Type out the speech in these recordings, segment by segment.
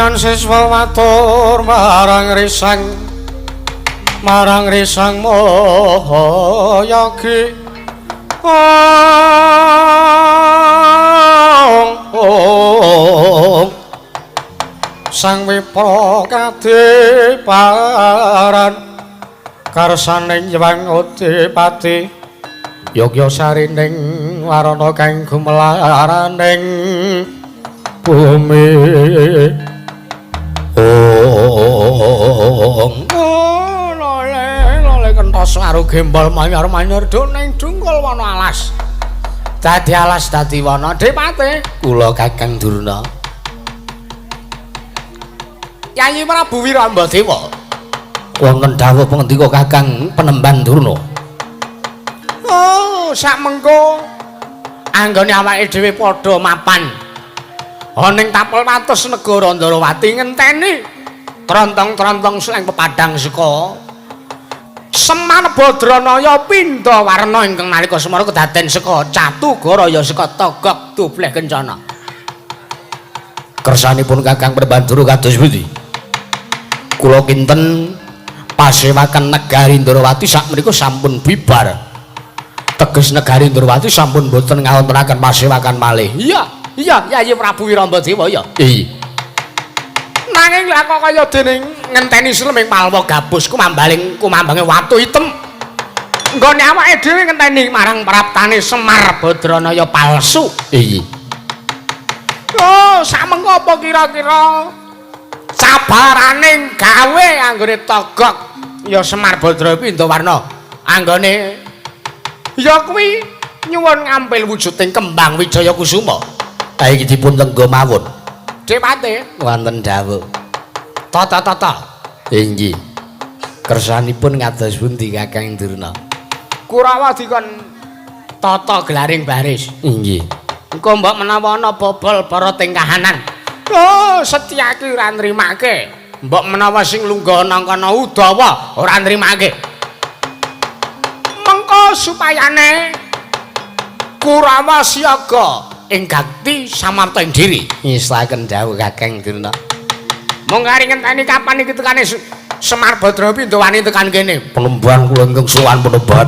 Lan siswa matur marang risang Mahayagi. Ong Sang Wipra kadiparan karsaning Hyang Udipati yogya sarining warana kang gumelaraning bumi. Ong lole lole kentos karo gembol manyar-manyar ning dungkul wana alas. Dadi alas dadi wana Depate kula Kakang Durna. Yayi Prabu Wirambadewa. Wonten dawuh pangandika Kakang Penemban Durna. Oh, sakmengko anggone awake dhewe padha mapan ana ing tapel wates negara Ndarawati ngenteni trontong-trontong sleng pepadang saka Semar Badranaya pindha warna ingkang nalika semara kedaden saka Catugaraya saka Togog Dubleh Kencana. Kersanipun Kakang Penemban Durna kados pundi? Kula kinten pasewakan negari Ndarawati sakmenika sampun bibar. Teges negari Ndarawati sampun boten ngawontenaken pasewakan malih. Iya, iya, Yayi Prabu Wirambadewa ya. Iya. Nanging lha kok kaya dene ngenteni sleming Palwa gabus kumambaling kumambange watu item. Nggone awake dhewe ngenteni marang praptane Semar Badranaya palsu. Iya. Oh, samengko apa kira-kira cabaraning gawe anggone Togog ya Semar Badra Pindawarna anggone ya kuwi nyuwun ngampil wujuding kembang Wijaya Kusuma. Ha iki dipun tenggo mawon. Depate wonten dawuh. Tata-tata. Inggih. Kersanipun ngados pundi Kakang Durna? Kurawa dikon tata gelaring baris. Inggih. Engko mbok menawa ana bobol para tingkahanan. Oh, Setyaki ora nrimake. Mbok menawa sing lungguh nang kono Udawa ora nrimake. Mengko supayane Kurawa siaga ing gakti samarta ing diri. Ngislaken dawuh Kakang Durna. Mung kari ngenteni kapan iki tekane Semar Badra Pindha wani tekan kene. Penemban kula ingkang sowan penemban.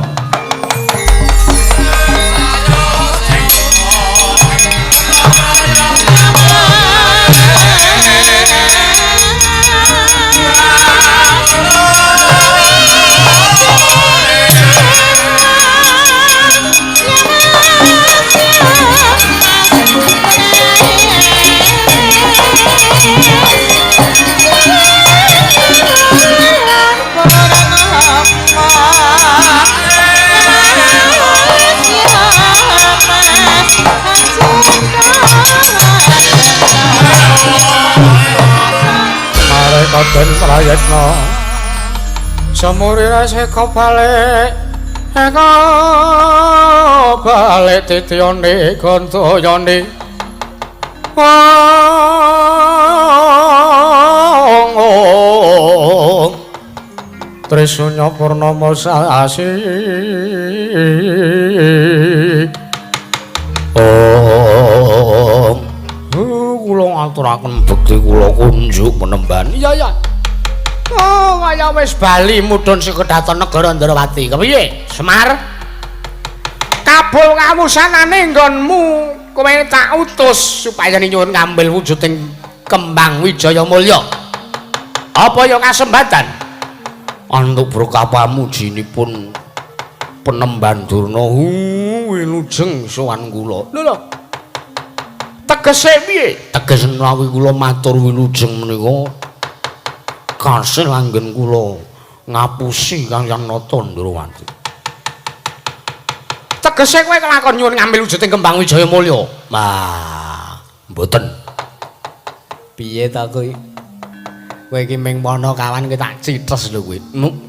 Mareka den prayitna semuri reseka balik eka balik titiyane gandayane. Ong Trisunya purnama sasi. Ong kula ngaturaken bekti kula kunjuk penemban. Iya ya. Oh, kaya wis bali mudhun saka daton negara Ndarawati. Kepiye? Semar? Kabul kawusanane nggonmu kowe tak utus supaya nyuwun ngambil wujuding kembang Wijaya Mulya. Apa ya kasembatan? Antuk berkah pamujinipun Penemban Durna wilujeng sowan kula. Lho lho. Tegese piye? Tegese menawi kula matur wilujeng menika kasil anggen kula ngapusi Kang Nata Ndrawati. Tegese kowe kelakon nyuwun ngambil wujuding kembang Wijaya Mulya. Wah, mboten. Piye ta kowe? Kowe iki ming wana kawan kowe tak cites lho kowe.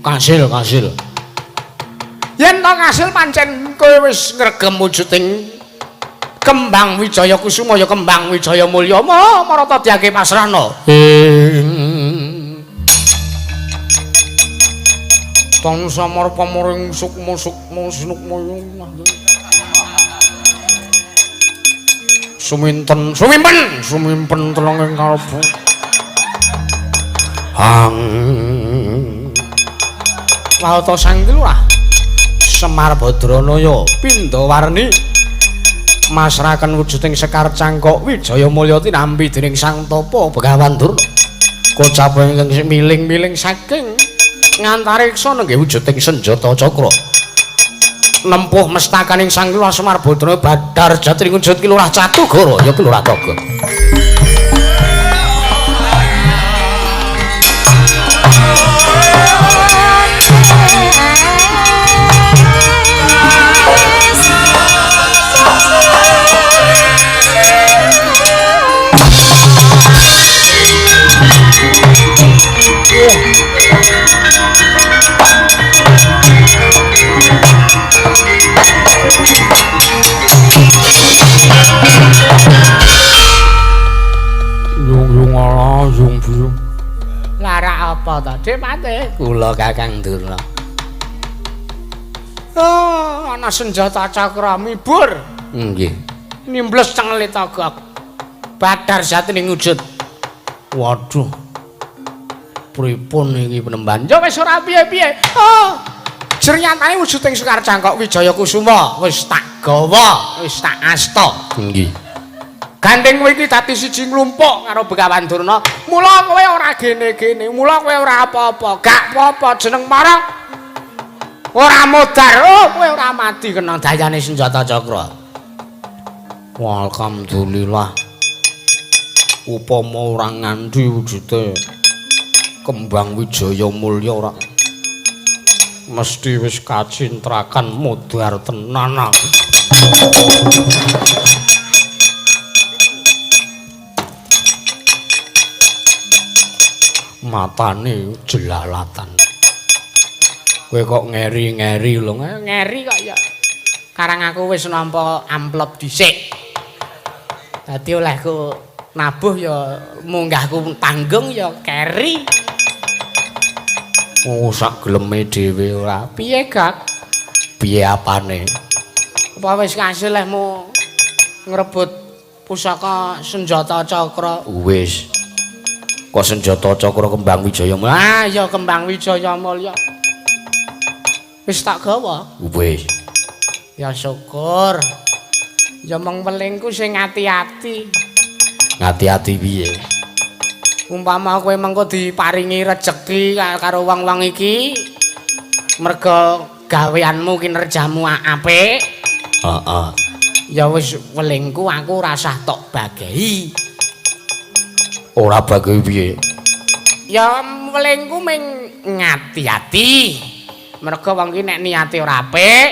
Kasil, kasil. Yen to kasil pancen kowe wis ngregem wujuding kembang Wijaya Kusuma ya kembang Wijaya Mulya. Marata diake pasrana. Tang samar pamuring sukma sukma sinukma suminten sumimpen sumimpen telenging kalbu. Hang. Wawata Sang Lurah Semar Badranaya Pindawarni masraken wujuding Sekar Cangkok Wijaya Mulya tinampi dening Sang Tapa Begawan Durna. Kocap ingkang miling-miling saking ngantariksa nenggih wujuding senjata cakra. Nempuh mestakaning Sang Lurah Semar Badranaya badhar jati wujud Ki Lurah Catugara ya Ki Lurah Togog. Lara apa to, Dik Pate? Kula Kakang Durna. Oh, ana senjata cakra mibur. Nggih. Nimbles cengele Togog. Badar jatining wujud. Waduh. Pripun iki penemban? Ya wis ora piye-piye. Oh. Jernyatane wujuding Sekar Cangkok Wijaya Kusuma wis tak gawa, wis tak asta. Nggih. Gandeng kowe iki dadi siji nglumpuk karo Begawan Durna. Mula kowe ora gene-gene, mula kowe ora apa-apa. Gak apa-apa jeneng marang ora modar. Oh, kowe ora mati kena dayane senjata cakra. Alhamdulillah. Upama ora nganti wujude Kembang Wijaya Mulya ora mesti wis kacintrakan modar tenan. Matane jelalatan. Kowe kok ngeri-ngeri lho. Ngeri kok ya. Karang aku wis nampa amplop dhisik. Dadi olehku nabuh ya munggahku tanggung ya keri. Oh, sak geleme dhewe ora. Piye, Gak? Piye apane? Apa wis kasil lehmu ngrebut pusaka senjata cakra? Wis. Kok senjata cakra Kembang Wijaya Mulya? Ah, ya Kembang Wijaya Mulya. Wis tak gawa. Wis. Ya syukur. Ya mung welingku sing ati-ati. Ngati-ati piye? Umpama kowe mengko diparingi rejeki karo wong-wong iki merga gaweanmu kinerjamu apik. Heeh. Ya wis welingku aku ora usah tok bagehi. Ora bagi piye? Ya welingku ming ngati-ati. Merga wong ki nek niate ora apik,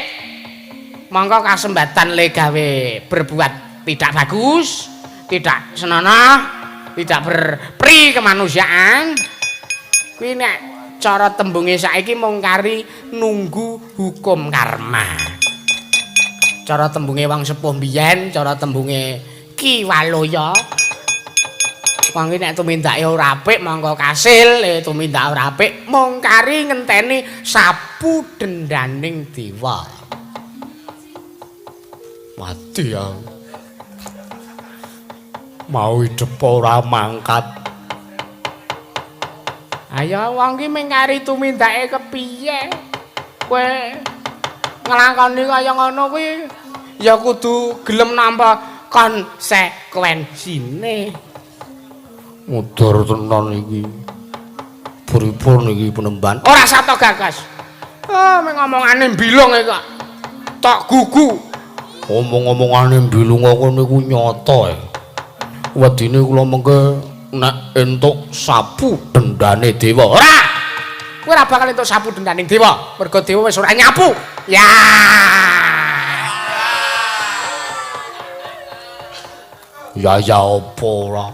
mongko kasembatan le gawe berbuat tidak bagus, tidak senonoh, tidak berperi kemanusiaan. Kuwi nek cara tembunge saiki mung kari nunggu hukum karma. Cara tembunge wong sepuh mbiyen, cara tembunge Ki Waloya. Wong iki nek tumindake ora apik mongko kasil, tumindak ora apik mung kari ngenteni sapu dendaning dewa. Mati aku. Mau hidup ora mangkat. Ayo wong iki mung kari tumindake kepiye? Kowe nglakoni kaya ngono kuwi ya kudu gelem nampa konsekuensine. Mudhar tenan iki. Pripun iki penemban? Ora sato gagas. Ah, mung omongane mbilung iki kok. Tok gugu. Omong-omongane mbilung kok niku nyata. Wedine kula mengke nek entuk sapu dendane dewa. Ora. Kowe ora bakal entuk sapu dendaning dewa. Mergo dewa wis ora nyapu. Ya. Ya ya apa ora?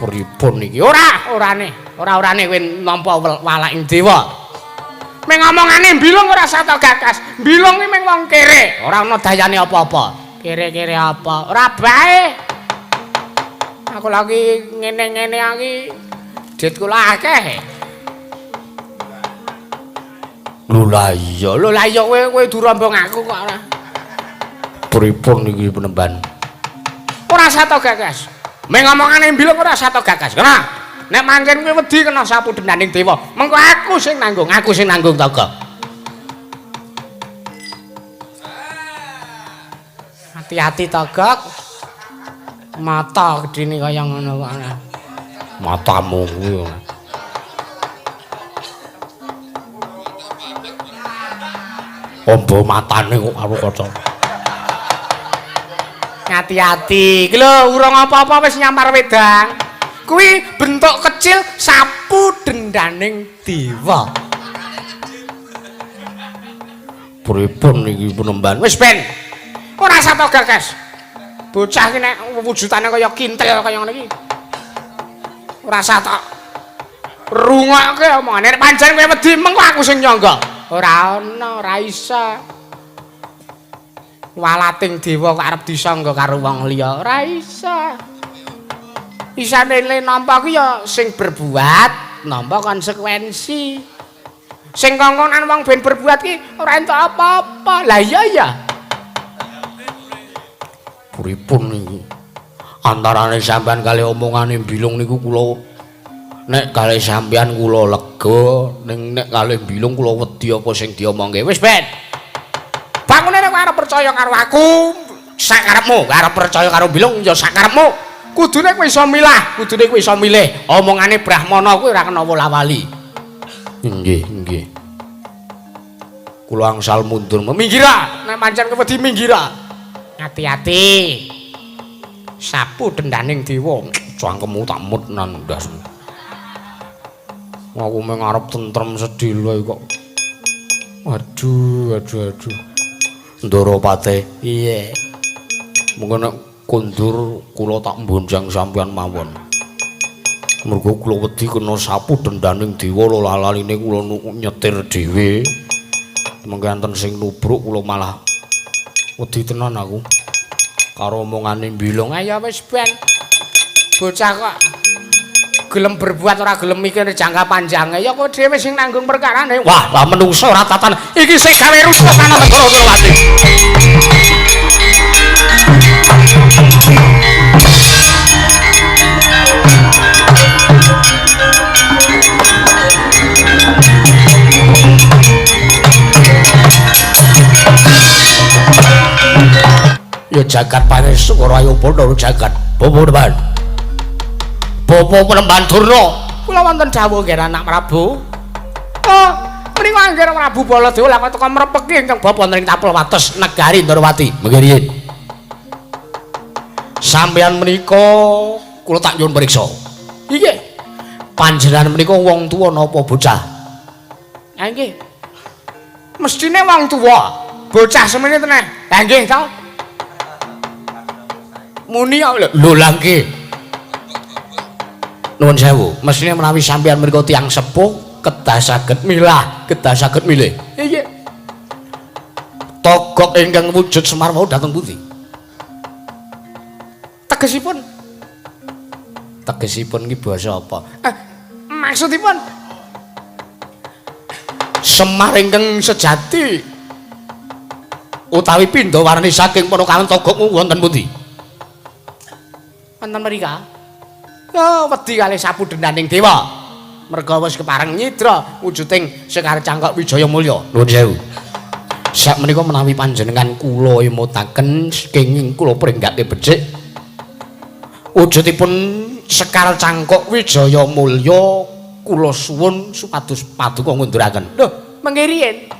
Pripun iki? Ora, orane. Ora-orane kowe nampa walaking dewa. Meng omongane mbilung ora sato gagas. Mbilung iki meng wong kere, ora ana dayane apa-apa. Kere-kere apa? Ora bae. Aku lagi ngene-ngene iki dit kula akeh. Lho lah iya, lho lah iya kowe durombong aku kok ora. Pripun iki penemban? Ora sato gagas. Meng omongane mbilung ora sato gagas. Kena. Nek pancen kowe wedi kena sapu dendaning dewa, mengko aku sing nanggung, aku sing nanggung Togok. Hati-hati Togok. Mata gedene kaya ngono kok. Matamu kuwi. Ombo matane kok karo kaca. Hati-hati. Iki lho urung apa-apa wis nyampar wedang. Kuwi bentuk kecil sapu dendaning dewa. Pripun iki penemban? Wis ben. Ora usah to gagas. Bocah iki nek wujudane kaya kintel kaya ngene iki. Ora usah tok rungokke omongane. Nek pancen kowe wedi mengko aku sing nyangga. Ora ana, ora isa. Walating dewa kok arep disangga karo wong liya, ora isa. Isane le nampa ku ya sing berbuat nampa konsekuensi. Sing kongkonan wong ben berbuat ki ora entuk apa-apa. Lah iya ya. Pripun niku? Antarane sampean kali omongane Bilung niku kula nek kali sampean kula lega, ning nek kali Bilung kula wedi apa sing diomongke. Wis ben. Bangune nek arep percaya karo aku, sakarepmu, arep percaya karo Bilung ya sakarepmu. Kudune kowe iso milah, kudune kowe iso milih. Omongane Brahmana kuwi ora kena wola-wali. Nggih, nggih. Kula angsal mundur. Minggira, nek pancen kowe wedi minggira. Hati-hati. Sapu dendaning dewa, cangkemmu tak mut nang ndasmu. Aku mung arep tentrem sedhela kok. Aduh, aduh, aduh. Ndorowati, piye? Mengko nek kondur kula tak mbonjang sampean mawon. Mergo kula wedi kena sapu dendaning dewa lalaline kula nyetir dhewe. Mengko enten sing nubruk kula malah wedi tenan aku. Karo omongane Bilung, ayo wis ben. Bocah kok gelem berbuat ora gelem mikir jangka panjange ya kowe dhewe sing nanggung perkarane. Wah, lah menungso ora tatan. Iki sing gawe rusuh ana negara Ndrawati. Ya jagat paneswara ayo padha jagat. Bapak Penemban. Bapak Penemban Durna. Kula wonten dawuh nggih anak Prabu. Oh, menika anggere Prabu Baladewa lha teka mrepeki ingkang bapa ning tapel wates negari Ndrawati. Mengke riyin. Sampeyan menika kula tak nyuwun priksa. Nggih. Panjenengan menika wong tuwa napa bocah? Ha nggih. Mestine wong tuwa. Bocah semene teneh. Ha nggih to. Muni lho lha nggih. Nuwun sewu, mestine menawi sampeyan mriku tiyang sepuh kedah saged milah, kedah saged milih. Nggih. Togok ingkang wujud Semar wau dhateng pundi? Tegesipun? Tegesipun ki basa apa? Maksudipun Semar ingkang sejati utawi pindha warni saking Panakawan Togok wonten pundi? Wonten mrika. Oh, wedi kalih sapu dendaning dewa. Merga wis kepareng nyidra wujuding Sekar Cangkok Wijaya Mulya. Nuwun sewu. Sak menika menawi panjenengan kula emutaken kenging kula pringgake becik. Wujudipun Sekar Cangkok Wijaya Mulya kula suwun supados paduka ngunduraken. Lho, mengke riyin.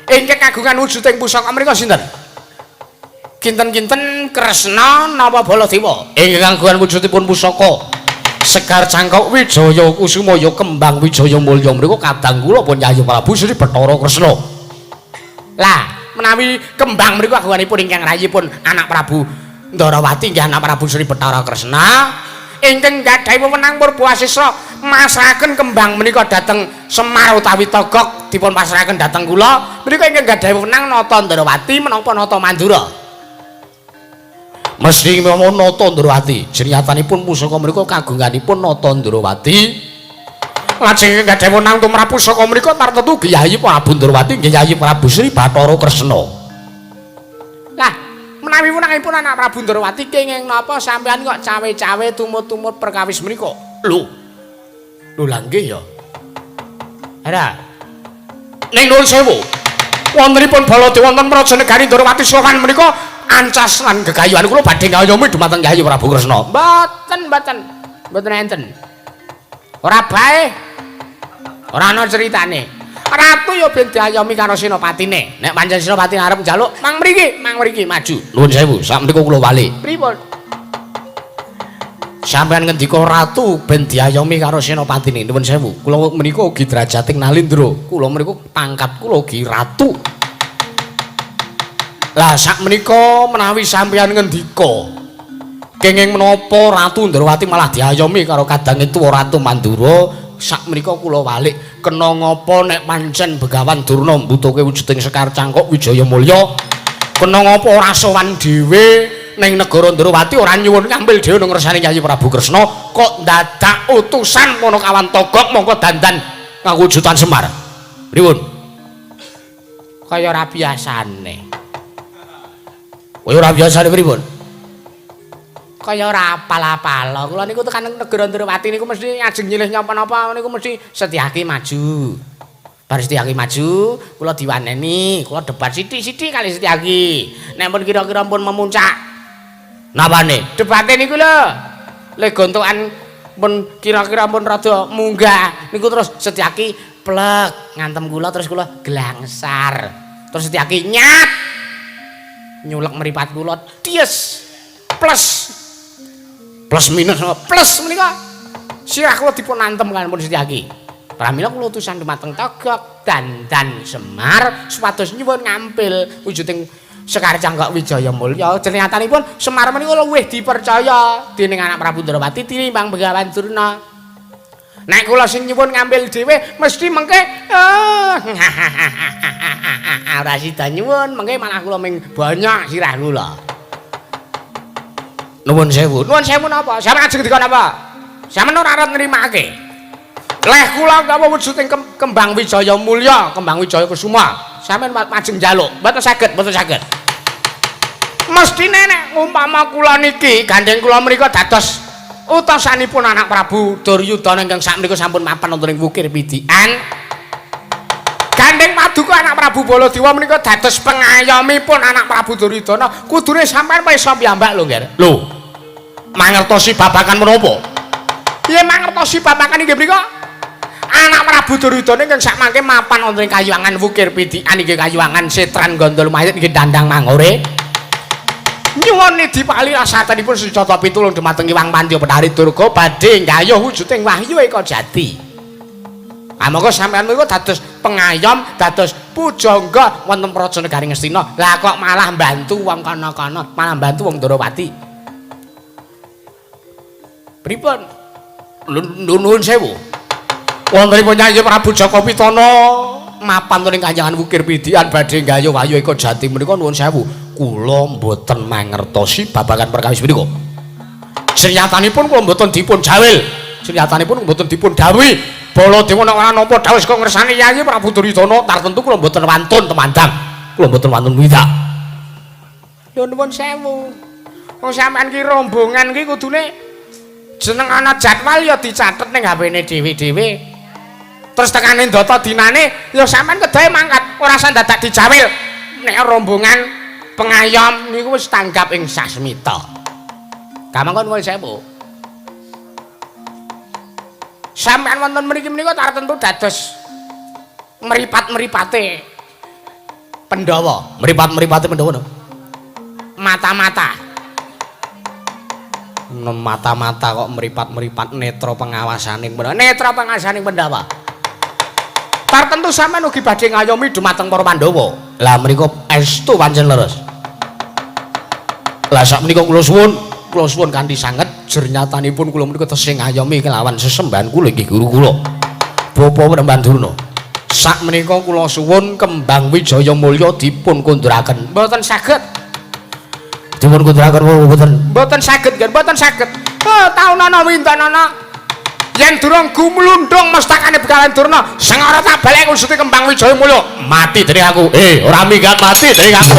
Ingkang kagungan wujuding pusaka menika sinten? Kinten-kinten Kresna napa Baladewa? Ingkang kagungan wujudipun pusaka Sekar Cangkok Wijaya Kusumaya Kembang Wijaya Mulya mriku kadang kula pun Yayi Prabu Sri Bathara Kresna. Lah, menawi kembang mriku kagunganipun ingkang rayipun anak Prabu Ndarawati nggih anak Prabu Sri Bathara Kresna ingkang gadhahi wewenang purba asisra masrahaken kembang menika dhateng Semar utawi Togok dipun pasrahaken dhateng kula menika ingkang gadhahi wewenang nata Ndarawati menapa nata Mandura. Mesti mawon nata Ndrawati. Jenyatanipun pusaka menika kagunganipun nata Ndrawati. Lajeng ingkang gadhahi wewenang tumrap pusaka menika tartetu Kyai Prabu Ndrawati nggih Yayi Prabu Sri Bathara Kresna. Lah, Menawi wunangipun anak Prabu Ndrawati kenging napa sampeyan kok cawe-cawe tumut-tumut perkawis menika? Lho. Lho lha nggih ya. Ora. Ning nuwun sewu. Wontenipun Baladewa wonten Praja Negari Ndrawati sowan menika ancas lan gegayuhan kula badhe ngayomi dumateng Kyai Prabu Kresna. Mboten, mboten. Mboten enten. Ora bae. Ora ana critane. Ratu ya ben diayomi karo senopatine. Nek pancen senopatine arep njaluk, mang mriki maju. Nuwun sewu, sak menika kula wali. Pripun? Sampeyan ngendika ratu ben diayomi karo senopatine. Nuwun sewu, kula menika ugi derajating Nalindra. Kula menika pangkat kula ugi ratu. Lah sak menika menawi sampeyan ngendika kenging menapa Ratu Ndrawati malah diayomi karo kadange tuwa Ratu Mandura, sak menika kula walik kena ngapa nek pancen Begawan Durna mbutuhke wujuding Sekar Cangkok Wijaya Mulya, kena ngapa ora sowan dhewe ning negara Ndrawati, ora nyuwun ngambil dhewe nang ngersane Kyai Prabu Kresna, kok dadak utusan Panakawan Togok mongko dandan nganggo wujudan Semar. Pripun? Kaya ora biasane. Kaya ora biasane pripun? Kaya ora apal-apal. Kula niku tekan negara Ndrawati niku mesti ajeng nyilih napa-napa niku mesti Setyaki maju. Bar Setyaki maju, kula diwaneni, kula debat sithik-sithik kali Setyaki. Nek pun kira-kira pun memuncak. Napane? Debate niku lho. Le gontokan pun kira-kira pun rada munggah niku terus Setyaki plek ngantem kula, terus kula glangsar. Terus Setyaki nyat nyulek mripat kula, ties plus plus minus plus menika sirah kula dipun antem kaliyan Setyaki. Pramila kula utusan dumateng Togok dandan Semar supados nyuwun ngampil wujuding Sekar Cangkok Wijaya Mulya. Ternyatanipun Semar menika luwih dipercaya dening anak Prabu Ndrawati tinimbang Begawan Durna. Nek kula sing nyuwun ngambil dhewe mesti mengke ora sida nyuwun, mengke malah kula ming banyak sirah kula. Nuwun sewu. Nuwun sewu napa? Sampeyan ajeng ngendika napa? Sampeyan ora arep nrimake. Leh kula gawa wujuding Kembang Wijaya Mulya, Kembang Wijaya Kusuma. Sampeyan majeng njaluk. Mboten saged, mboten saged. Mestine nek umpama kula niki gandeng kula menika dados utasanipun anak Prabu Duryudana ingkang sakmenika sampun mapan wonten ing Wukir Pidikan. Gandeng paduka anak Prabu Baladewa menika dados pengayomipun anak Prabu Duryudana, kudune sampeyan pirsa piyambak lho, Ngger. Lho. Mangertosi babagan menapa? Piye mangertosi babagan inggih mriku? Anak Prabu Duryudana ingkang sakmangke mapan wonten ing kayuwangan Wukir Pidikan inggih kayuwangan Setran Gondol Mayit inggih dandang mangore. Nyuwun nidi pali rasatanipun sujata pitulung dumateng Hyang Pandya Bethari Durga badhe nggayuh wujuding Wahyu Eka Jati. Kamangka sampeyan menika dados pengayom, dados pujangga wonten Praja Negari Ngastina. Lah kok malah mbantu wong kana-kana, malah mbantu wong Ndrawati. Pripun? Nuwun sewu. Wontenipun Nyai Prabu Jaka Pitana mapan wonten ing Kahyangan Wukir Pidikan badhe nggayuh Wahyu Eka Jati menika nuwun sewu. Kula mboten mangertosi babagan perkawis menika. Srinyatanipun kula mboten dipun jawil. Srinyatanipun mboten dipun dawuhi. Baladewa nek ora nampa dawuh saka ngersane Yayi Prabu Duryudana tartentu kula mboten wantun temandang. Kula mboten wantun widak. Lho nuwun sewu. Wong sampean ki rombongan ki kudune jeneng ana jadwal ya dicatet ning HP-ne dhewe-dhewe. Terus tekane ndata dinane ya sampean kedahe mangkat, ora usah dadak dijawil. Nek rombongan pengayom niku wis tanggap ing sasmita. Kamangka nuwun sewu. Sampeyan wonten mriki menika tartentu dados mripat-mripate Pandhawa. Mripat-mripate Pandhawa no? Mata-mata. Mata-mata kok mripat-mripat netra pengawasaning Pandhawa. Netra pengawasaning Pandhawa. Tartentu sampeyan ugi badhe ngayomi dumateng para Pandhawa. Lah menika estu pancen leres. Lah sakmenika kula suwun kanthi sanget jernyatanipun kula menika tesih ngayomi kelawan sesembahan kula inggih guru kula. Bapak Panembahan Durna. Sakmenika kula suwun Kembang Wijaya Mulya dipun kunduraken. Mboten saged. Dipun kunduraken mboten? Mboten saged, nggih, mboten saged. Oh, taunana windanana. Yen durung gumlundung mestakane Begawan Durna, sengara tak balek wujude Kembang Wijaya Mulya. Mati dening aku. Ora minggat mati dening aku.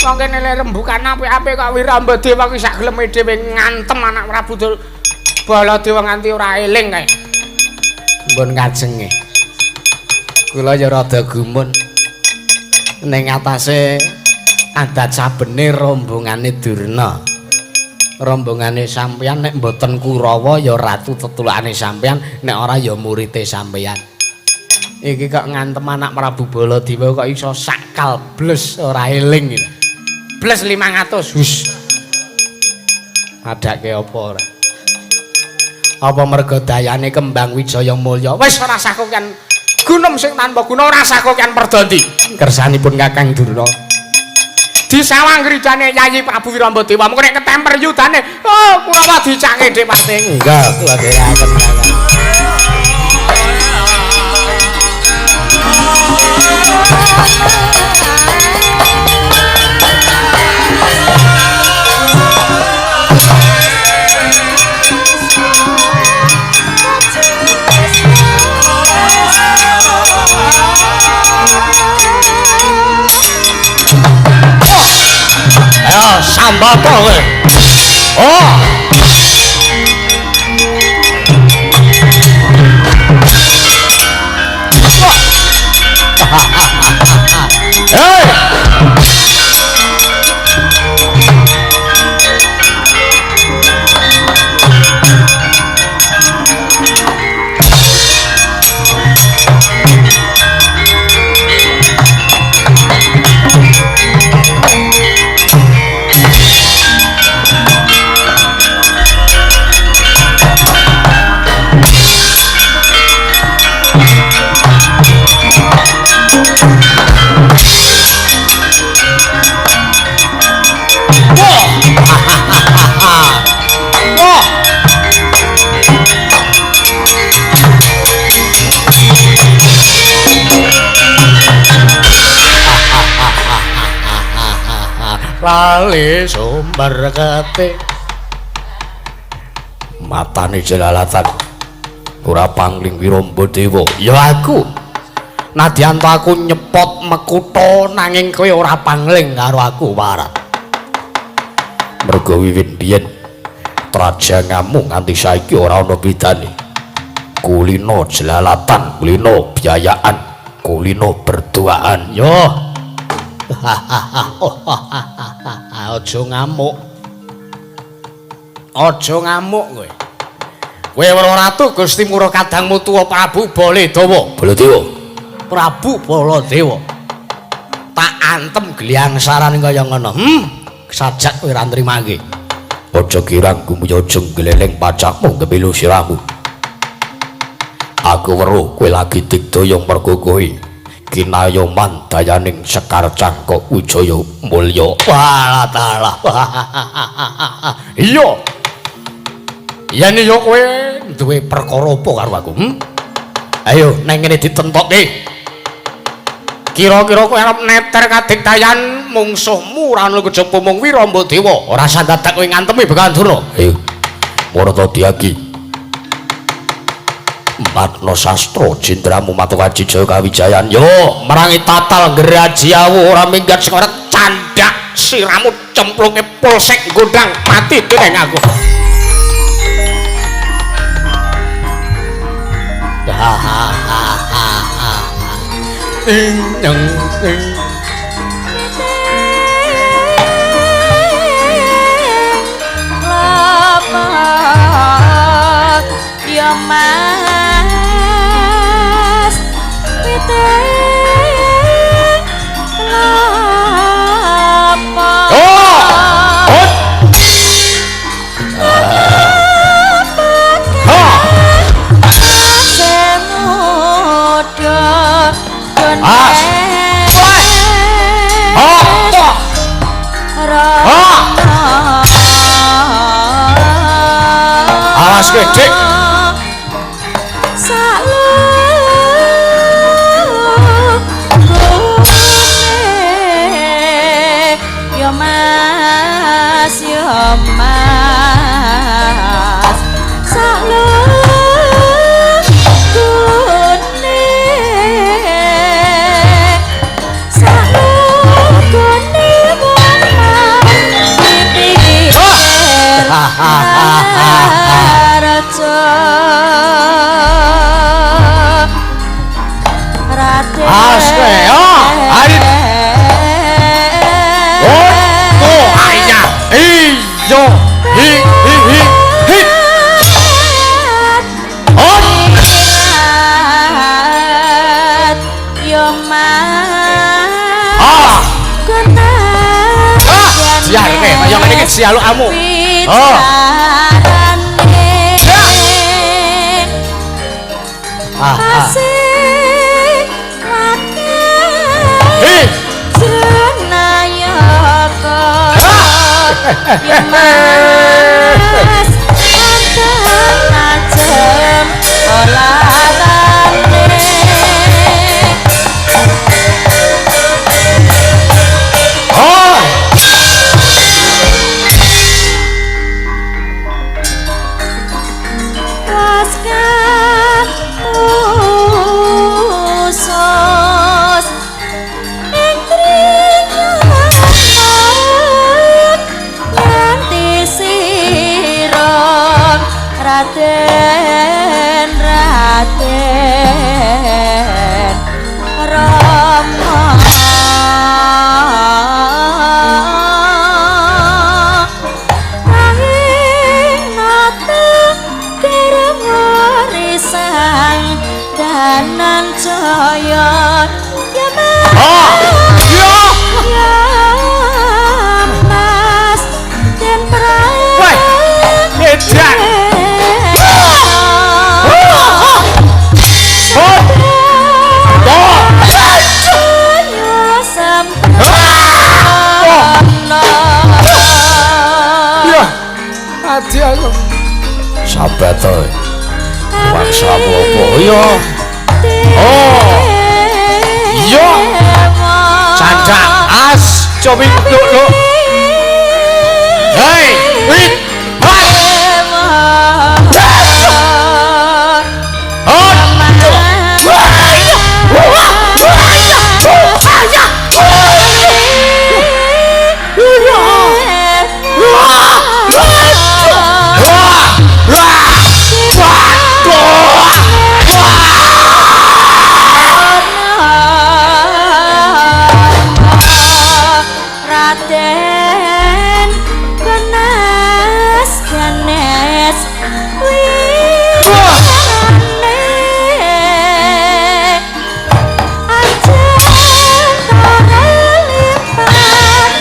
Wong kene le rembukan apik-apik kok Wiramba Dewa ki sak geleme dhewe ngantem anak Prabu Baladewa nganti ora eling kae. Mbon kajenge. Kula ya rada gumun. Ning atase adat sabene rombongane Durna. Rombongane sampeyan nek mboten Kurawa ya ratu tetulakane sampeyan, nek ora ya murite sampeyan. Iki kok ngantem anak Prabu Baladewa kok iso sakal bles ora eling iki. Bles 500. Hus. Adake apa ora? Apa merga dayane Kembang Wijaya Mulya? Wis ora sah kokean gunem sing tanpa guna, ora sah kokean perdandi. Kersanipun Kakang Durna. Disawang grijane Yayi Prabu Wiramba Dewa, mengko nek ketemper yudane, oh Kurawa dicake dhewate. Enggak, kula dherekaken Kakang. Ayo sambata kowe. Oh. Hei. Lali sumber kete matane jelalatan ora pangling Wiramba Dewa ya aku nadyan to aku nyepot mekutha nanging kowe ora pangling karo aku warat mergo wiwit biyen trajangamu nganti saiki ora ana bedane kulino jelalatan kulino biayaan kulino berduaan yo. Aja ngamuk. Aja ngamuk kowe. Kowe weruh ratu Gusti Mura kadangmu tuwa Prabu Baladewa. Baladewa. Prabu Baladewa. Tak antem gliyangsaran kaya ngono. Sajak kowe ora nrimake. Aja kirang gumuya aja gleleng pacakmu gemilu sirahmu. Aku weruh kowe lagi digdaya mergo kowe kinayoman dayaning Sekar Cangkok Wijaya Mulya. Walah talah. Iya. Yen iya kowe duwe perkara apa karo aku? Ayo nang ngene ditentokke. Kira-kira kowe arep neter kadigdayan mungsuhmu ora ana kejaba mung Wiramba Dewa. Ora usah dadak kowe ngantemi Begawan Durna. Ayo. Marata diagi. Matno sastra jendramu Matokaji Jaya Kawijayan yo merangi tatal ngerajiawu ora minggat sekoret candak siramu cemplunge polsek gondang mati dening aku. Ing nyeng ing lapak ya Mas piting lapak. Oh. Awas kowe, Dik. Ya Mas, ya Mas. Salugune, salugune wong Yo. Hi hi hi hi. Oh. Yo Mas. Ah. Kenal. Ah. Siarke, kaya ngene iki sialukamu. Oh. Ah. Ah. Hi. Mas tajem olatane. Oh. Waskan usus ing trinyaman nganti sira Raden Raden Rama. Danan jaya ya Mas. Ah. Ya. Ya Mas den Weh. Edan. Oh. Oh. Ya. Adi aku. Sahabat to. Wangsa apa? Ya. Oh. Iya. Candak as cobi luk luk. Hei, wit. Wah. Oh. Raden Kenas Ganes wirane ajeng lipat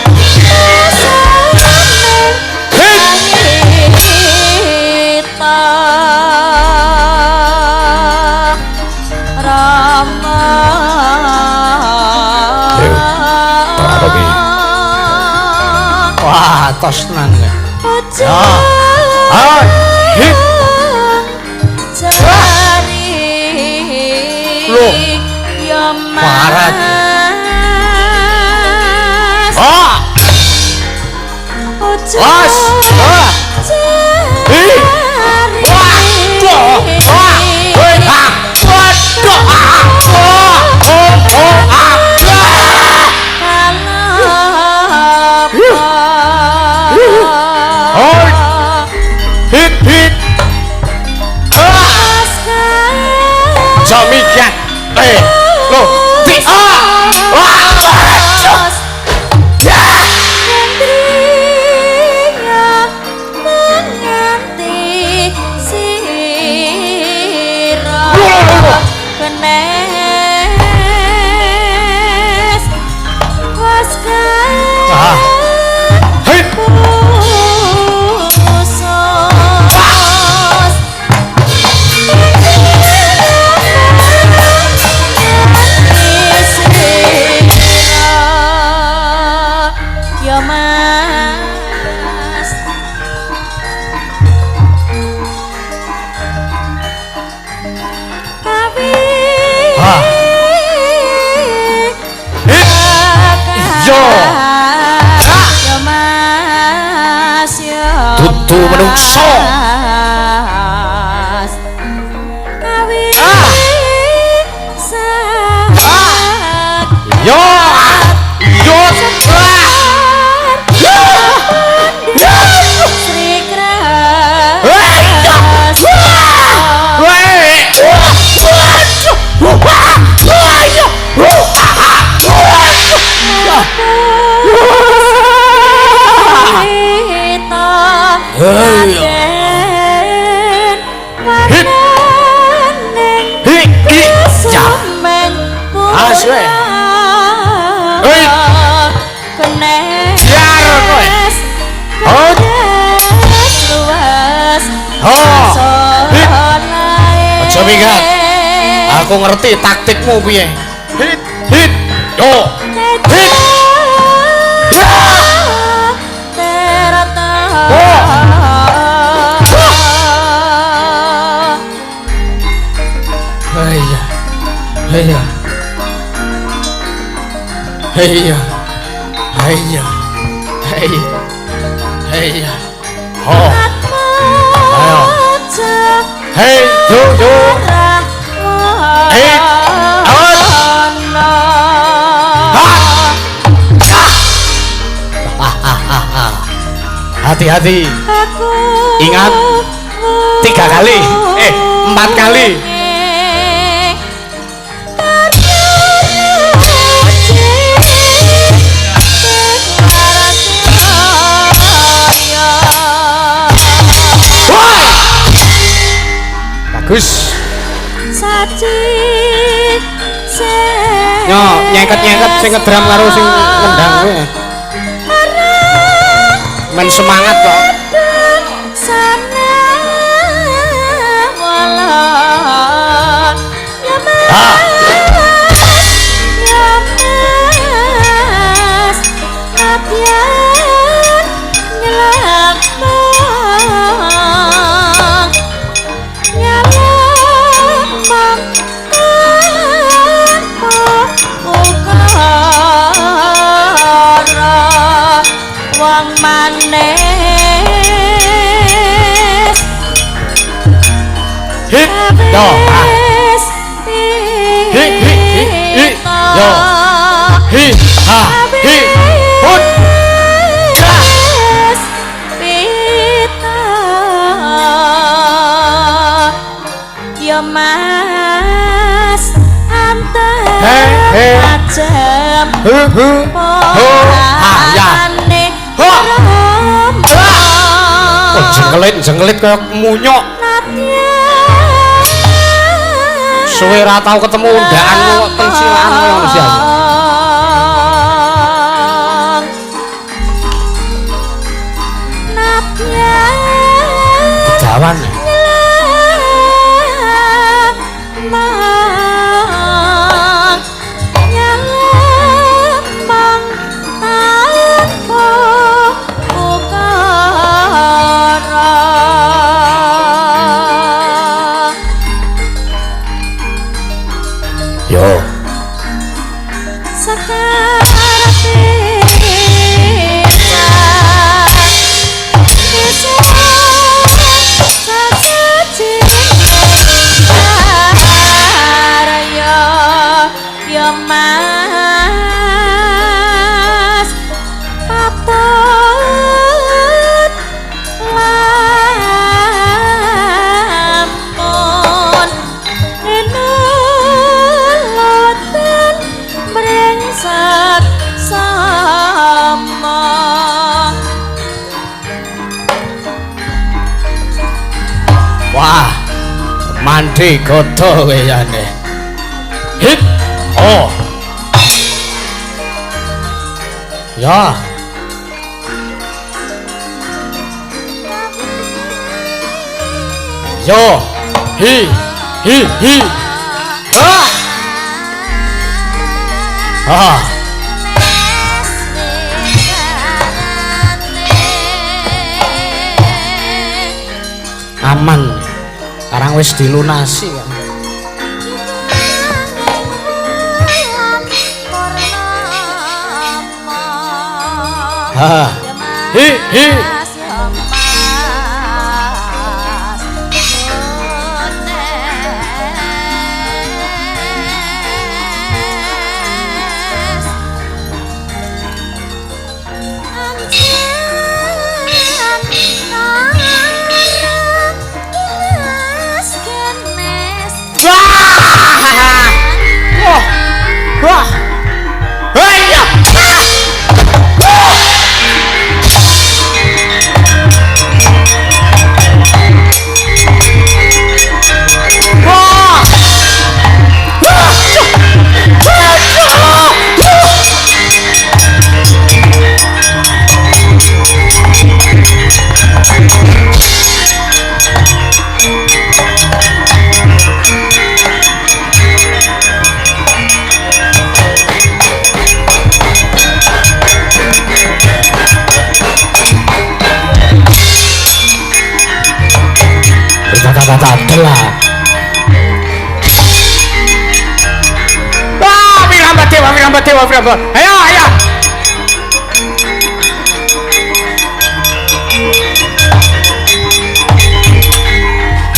pasane kita Rama. Wah, tos tenan. Ya. Ah, hit. Jari. Loh. Ya Barat. Mas. Ah, Las. Ah. Hi. Wah. Wah. Wah. Hei, ah. Waduh. Ah. Wah. Oh, oh, ah. Ah. Hit, hit. Ah. Jamikian. Eh, loh. Ti. Ah. Wah. Ya. Ah. Hit. Ya Mas. Kawi. Ah. Hit. Yo. Ya Mas ya. Dudu menungso. Mas. Kawi. Ah. Sak. Yo. Yo. Ah. Sri Krasna. Weh. Kita. Hot. Luas. Ho. Hit. Aja minggat. Aku ngerti taktikmu piye. Hit, hit. Yo. Hit. Ya. Oh. Iya. Iya. Iya. Iya. Iya. Iya. Ho. Ayo. Hei, yo yo. Hei. Out. Hati-hati. Ingat 3 kali. 4 kali. Bagus. Yo, nyengket-nyengket sing ngedram karo sing ngendang kuwi. Men semangat kok. Hit, yo, hi, hi, hi, hi, yo, hi, ha, hi, hut, ja. Yo mas, He, he, hu, hu, ho, ha, ya, ho, ha. Oh, jengkelit, jengkelit kayak munyok. Suwe ra tau ketemu undakanmu kok pencilaan koyo ngono sih aku. Kejawan. Yo. Mas patut lamun enuloten brengsek sama. Wah, mandi koto weyane. Hit. Oh. Ya. Yo. Hi. Hi hi. Ah. Ah. Aman. Sekarang wis dilunasi kan. Ha. Hi hi. Wah. Wah. Hei ya. Wah. Priyamba. Ayo, ayo.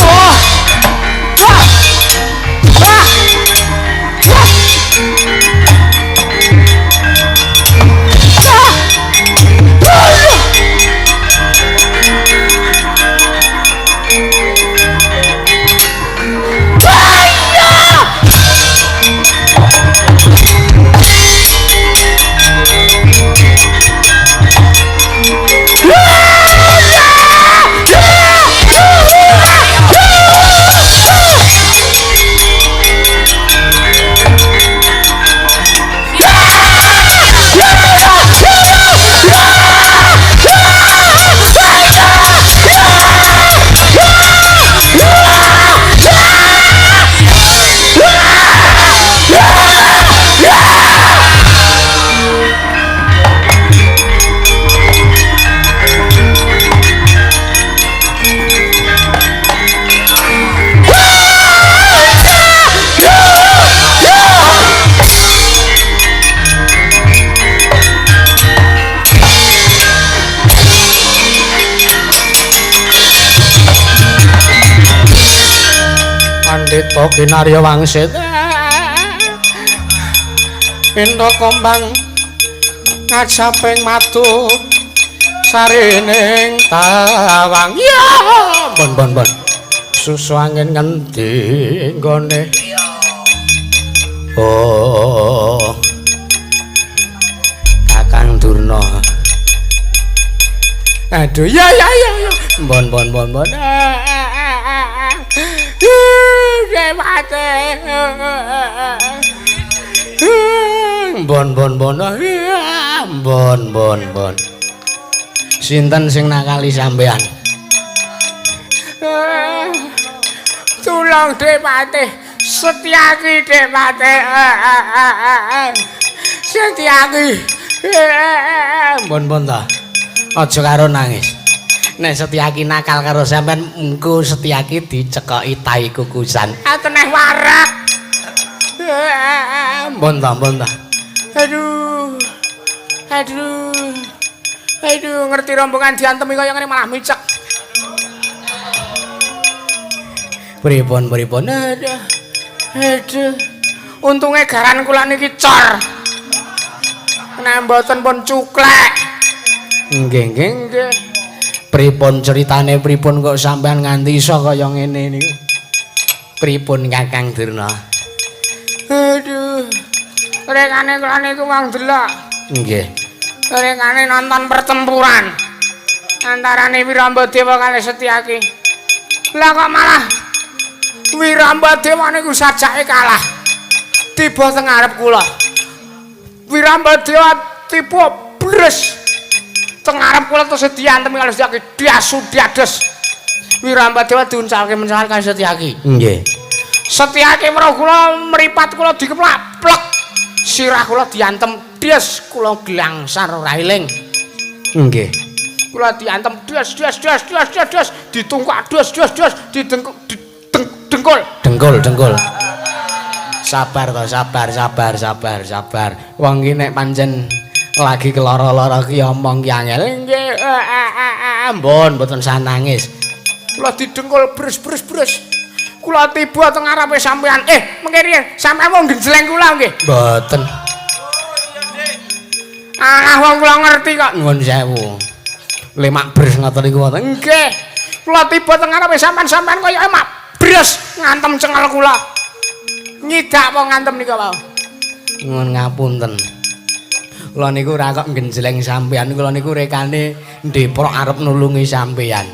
Oh. Wah. Wah. Wah. Pandhita Kinarya Wangsit. Ento kombang ngajaping madu sarining tawang. Ya, bon bon bon. Susu angin ngendi nggone? Oh. Kakang Durna. Aduh, ya ya ya ya. Bon bon bon bon. Dewate. Bon bon bon. Bon bon bon. Sinten sing nakali sampean? Tulung Dewate, Setyaki Dewate. Setyaki. Bon bon ta. Aja karo nangis. Nek Setyaki nakal karo sampean, engko Setyaki dicekoki tai kukusan. Ateneh warak. Mbon ta, mbon ta. Aduh. Aduh. Aduh, ngerti rombongan diantemi kaya ngene malah micek. Pripun, pripun? Aduh. Aduh. Untunge garan kula niki cor. Nek mboten pun cuklek. Nggih, nggih, nggih. Pripun ceritane, pripun kok sampean nganti iso kaya ngene niku? Pripun Kakang Durna? Aduh. Rekane kula niku wong delok. Nggih. Rekane nonton pertempuran antarane Wiramba Dewa kalih Setyaki. Lah kok malah Wiramba Dewa niku sajake kalah. Tiba teng ngarep kula. Wiramba Dewa tiba bres. Teng ngarep kula terus diantem kalih Setyaki, diasu diades. Wiramba Dewa diuncalke mencal kalih Setyaki. Nggih. Setyaki weruh kula mripat kula dikeplak plek. Sirah kula diantem des, kula glangsar ora eling. Nggih. Kula diantem des des des des des des, ditungkak des des des, didengkul dengkul. Dengkul dengkul. Sabar to, sabar sabar sabar sabar. Wong iki nek pancen lagi keloro-loro ki omong ki angel. Nggih. Mbon mboten sah nangis. Kula didengkul brus brus brus. Kula tiba teng ngarepe sampean. Mengke riyen sampean wong genjleng kula nggih. Mboten. Ah, wong kula ngerti kok. Nuwun sewu. Lemak bres ngoten niku wonten. Nggih. Kula tiba teng ngarepe sampean-sampean kaya mak bres ngantem cengel kula. Nyidak apa ngantem nika wau? Nuwun ngapunten. Kula niku ora kok genjleng sampean, kula niku rekane ndeprok arep nulungi sampean.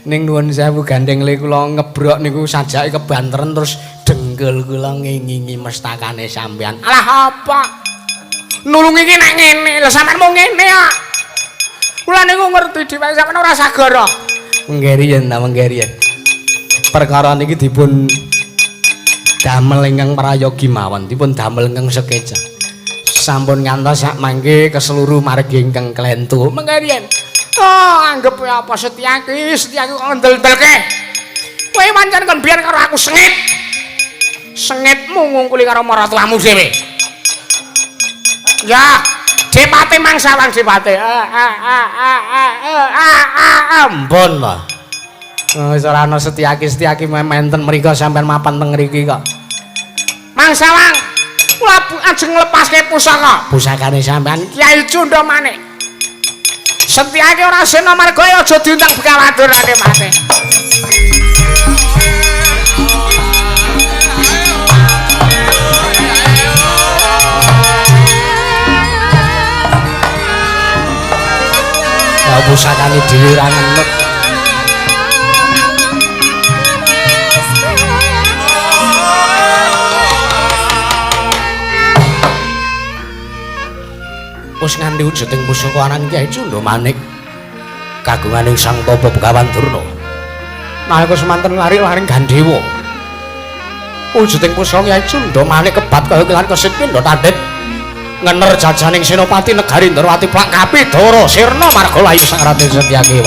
Ning nuwun sewu gandeng le kula ngebrok niku sajake kebanteren terus dengkul kula ngingingi mestakane sampean. Alah apa? Nulungi iki nek ngene, lha sampean mung ngene kok. Kula niku ngerti dhewe sampean ora sagara. Nggih riyen ta, nggih riyen. Perkara niki dipun damel ingkang prayogi mawon, dipun damel ingkang sekeca. Sampun ngantos sak mangke keseluruh margi ingkang klentu. Mengke riyen. Oh, anggep apa Setyaki, Setyaki kok ngendel-ndelke. Kowe pancen kon biyen karo aku sengit. Sengitmu ngungkuli karo maratuamu dhewe. Ya, Depate Mangsawang Depate. Ampun lho. Wis ora ana Setyaki-Setyaki menten mriko sampean mapan teng ngriki kok. Mangsawang, kula ajeng nglepaske pusaka. Pusakane sampean Kyai Cundha Manik. Setyaki ora sena marga aja diundang Begawan Durna Depate. Pusakane dhewe ora ngenut. Wis nganti wujuding pusaka aran Kyai Cundha Manik kagunganing Sang Tapa Begawan Durna. Nalika semanten lari-laring Gandewa. Wujuding pusaka Kyai Cundha Manik kebat kaya kilan kesit pindha tandhit. Ngener jajaning Senopati Negari Ndrawati plak kapidara sirna marga layu Sang Raden Setyaki.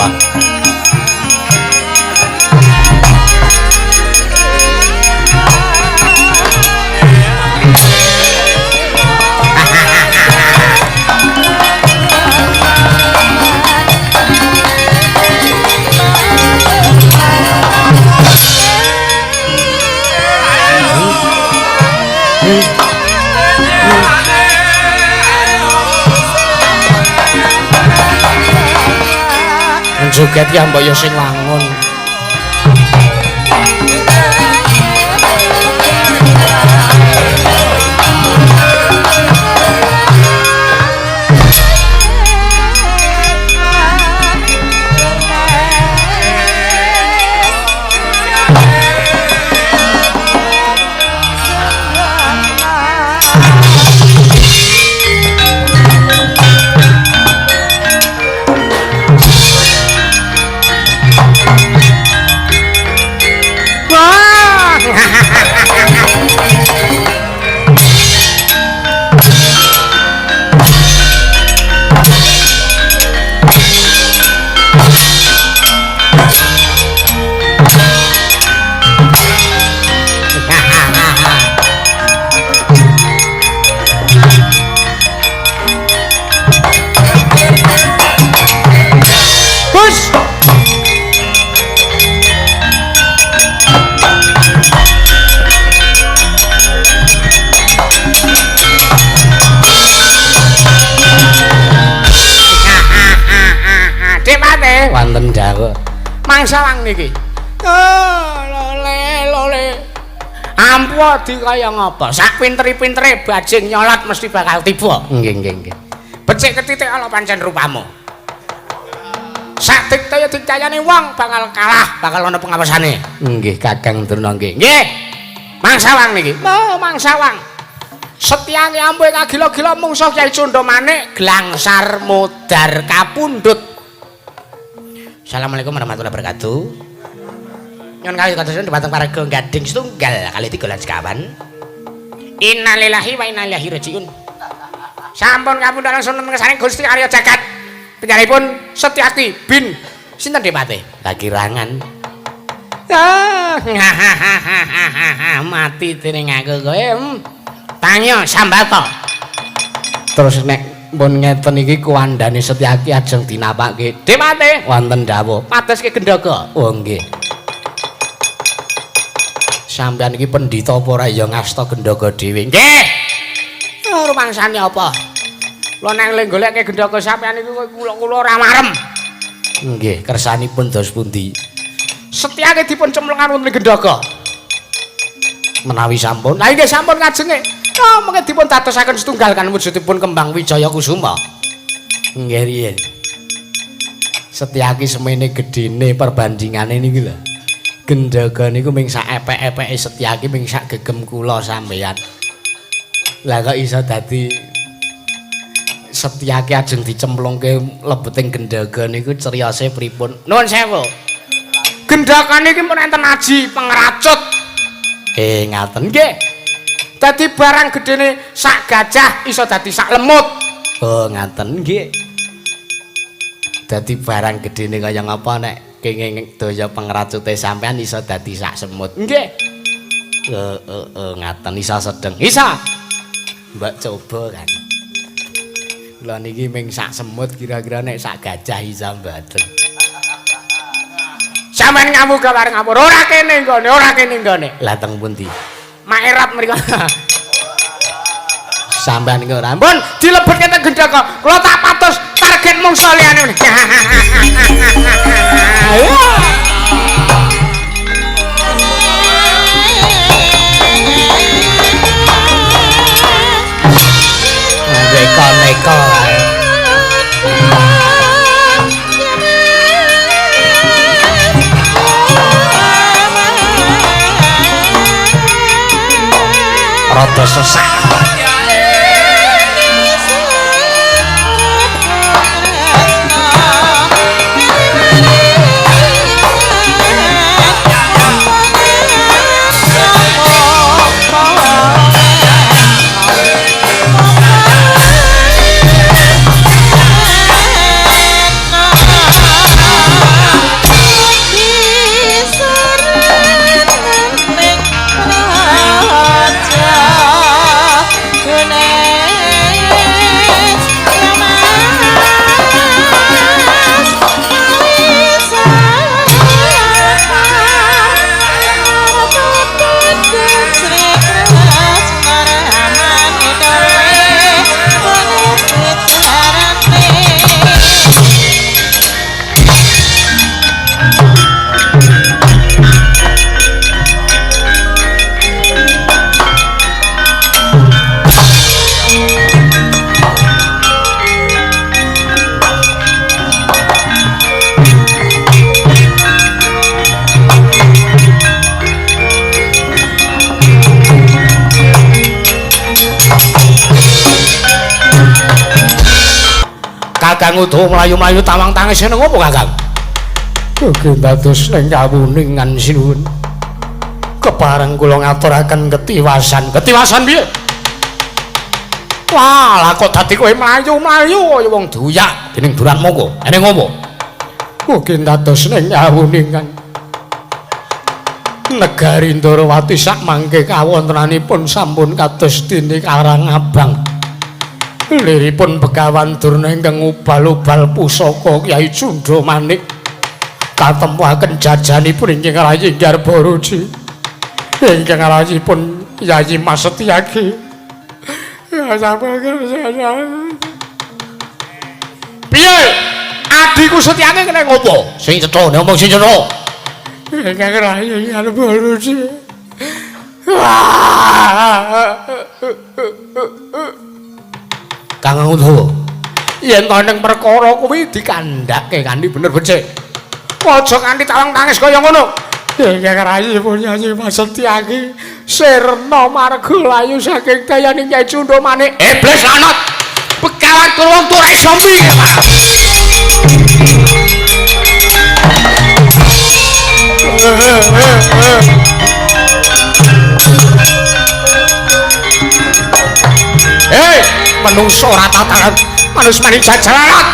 Joget ya mbok ya sing wangun. Wonten dawuh Mangsawang niki. Oh, lole lole. Ampuh di kaya ngapa? Sak pinter-pintere bajing nyolot mesti bakal tiba. Nggih nggih nggih. Becik ketitik ala pancen rupamu. Sak diktaya diktayane wong bakal kalah, bakal ana pengawasane. Nggih Kakang Durna nggih. Nggih. Mangsawang niki. Oh, Mangsawang. Setyake ampuh kagila-gila mungsuh Kyai Cundha Manik glangsar modar kapundhut. Assalamualaikum warahmatullahi wabarakatuh. Nyuwun kawit kados dhumateng warga Gading setunggal kali tiga lan sekawan. Innalillahi wa inna ilaihi rajiun. Sampun kapundhut langsung ngersane Gusti Arya Jagat. Panjenenganipun Setyaki bin sinten Depate? Kakirangan. Ah, mati dening aku kowe. Tanya sambata. Terus nek pun ngeten iki kuwandane Setyaki ajeng dinapake. Depate wonten dawuh padoske Gendhaga. Oh nggih. Sampeyan iki pendhita apa ora ya ngasta Gendhaga dhewe? Nggih. Oh rumangsane apa? Lha nek le goleke Gendhaga sampeyan iki kula-kula ora marem. Nggih, kersanipun dos pundi? Setyake dipun cemplungan wonten Gendhaga. Menawi sampun. Lah nggih sampun kajenge. Oh, mengke dipun dadosaken setunggal kan wujudipun kembang Wijaya Kusuma. Nggih riyin. Setyaki semene gedene perbandingane niki lho. Gendhaga niku ming sak epek-epeke Setyaki ming sak gegem kula sampeyan. Lah kok iso dadi Setyaki ajeng dicemplungke lebeting Gendhaga niku criyose pripun? Nuwun sewu. Gendhaga niki pun enten aji pengracut. Ngaten nggih. Dadi barang gedene sak gajah iso dadi sak lemut. Oh, ngaten nggih. Dadi barang gedene kaya ngapa nek kenging daya pengracute sampean iso dadi sak semut. Nggih. Ngaten iso sedeng. Isa. Mbak coba kan. Kula niki ming sak semut kira-kira nek sak gajah isa mboten. Sampeyan ngamuk kabar ngapur ora kene nggone, ora kene nggone. Lah teng pundi? Maerat mriku. Sampeyan niku ora ampun dilebetke teng gendaka. Kula tak patos target mungsa liyane. Neko-neko. Rada sesak. Kakang Udawa mlayu-mlayu tawang tangis nang opo Kakang? Ugi dados ning kawuningan sinuwun. Kepareng kula ngaturaken ketiwasan. Ketiwasan piye? Wah, lah kok dadi kowe mlayu-mlayu kaya wong duyak dening Duratmaka. Eneng opo? Ugi dados ning kawuningan. Negari Ndarawati sak mangke kawontenanipun sampun kados dene Karang Abang. Liripun Begawan Durna ingkang ubal-ubal pusaka Kyai Cundha Manik katempuaken jajanipun ingkang rayi Garbaruci ingkang rayipun Yayi Mas Setyaki. Piye? Adhiku Setyaki kena ngopo? Sing cetha, nek omong sing cetha. Ingkang rayi Garbaruci. Kang Udawa, yen to ning perkara kuwi dikandhake kanthi bener becik. Aja kanthi tawang tangis kaya ngono. Ingkang rayi pun Yayi Mas Setyaki sirna marga layu saking dayaning Kyai Cundha Manik. Iblis lanat. Begawan Kurwa ora iso mbi. Hei, menungso ora tataran, manus maning jajaran.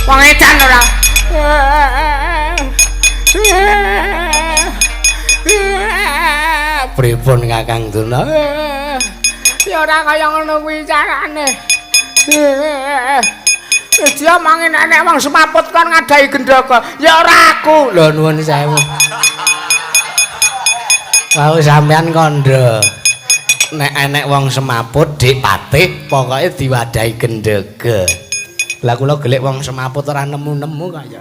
Wong edan ora? Pripun Kakang Durna? Ya ora kaya ngono kuwi carane. Wis diomongi nek wong semaput kon ngadahi gendaka. Ya ora aku. Lho nuwun sewu. Wau sampean kandha. Nek enek wong semaput Dik Patih pokoke diwadahi gendaka. Lah kula gelik wong semaput ora nemu-nemu kaya.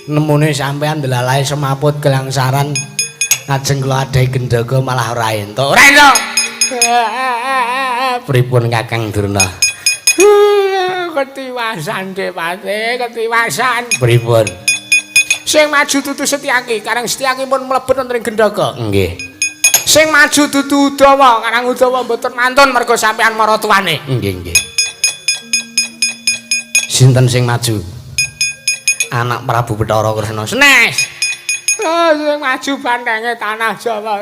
Nemune sampean delalae semaput gelangsaran ajeng kula adahi gendhaga malah ora entuk. Ora entuk. Pripun Kakang Durna? Ketiwasan Depate, ketiwasan. Pripun? Sing maju dudu Setyaki, Karang Setyaki pun mlebet wonten ing gendhaga. Nggih. Sing maju dudu Udawa, Karang Udawa mboten mantun mergo sampean maratuwane. Nggih, nggih. Sinten sing maju? Anak Prabu Bathara Kresna. Senes. Oh, sing maju bantenge tanah Jawa.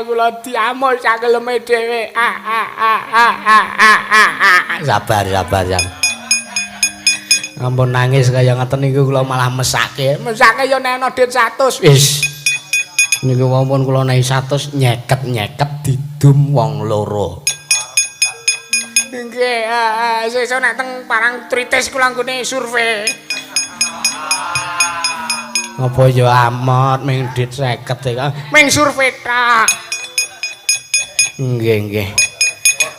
Kula diamuk sakeleme dhewe. Sabar, sabar, sabar. Ampun nangis kaya ngeten niku kula malah mesake. Mesake ya nek ana dit 100. Wis. Niku wong pun kula nehi 100 nyeket-nyeket didum wong loro. Nggih, sesuk nek teng Parang Tritis kula nggone survei. Apa ya amot ming dit 50 e. Ming survei tok. Nggih, nggih.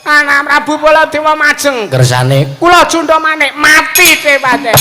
Anak Prabu Baladewa majeng kersane kula jundha manik mati Depate.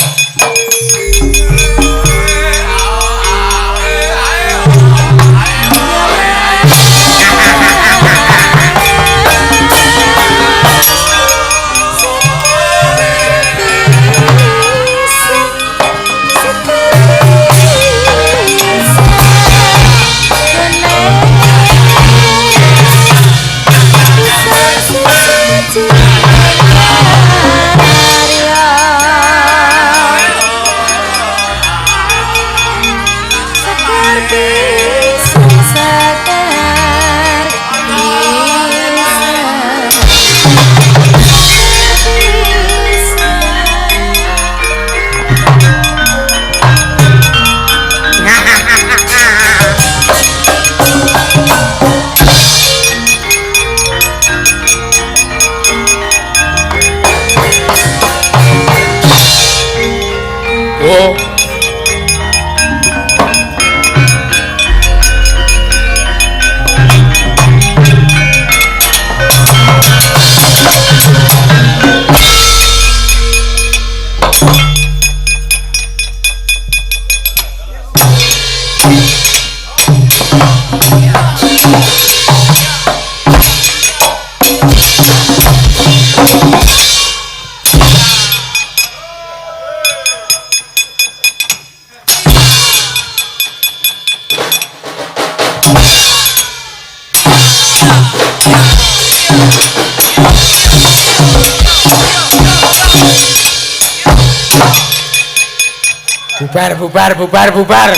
Bubar, bubar, bubar, bubar.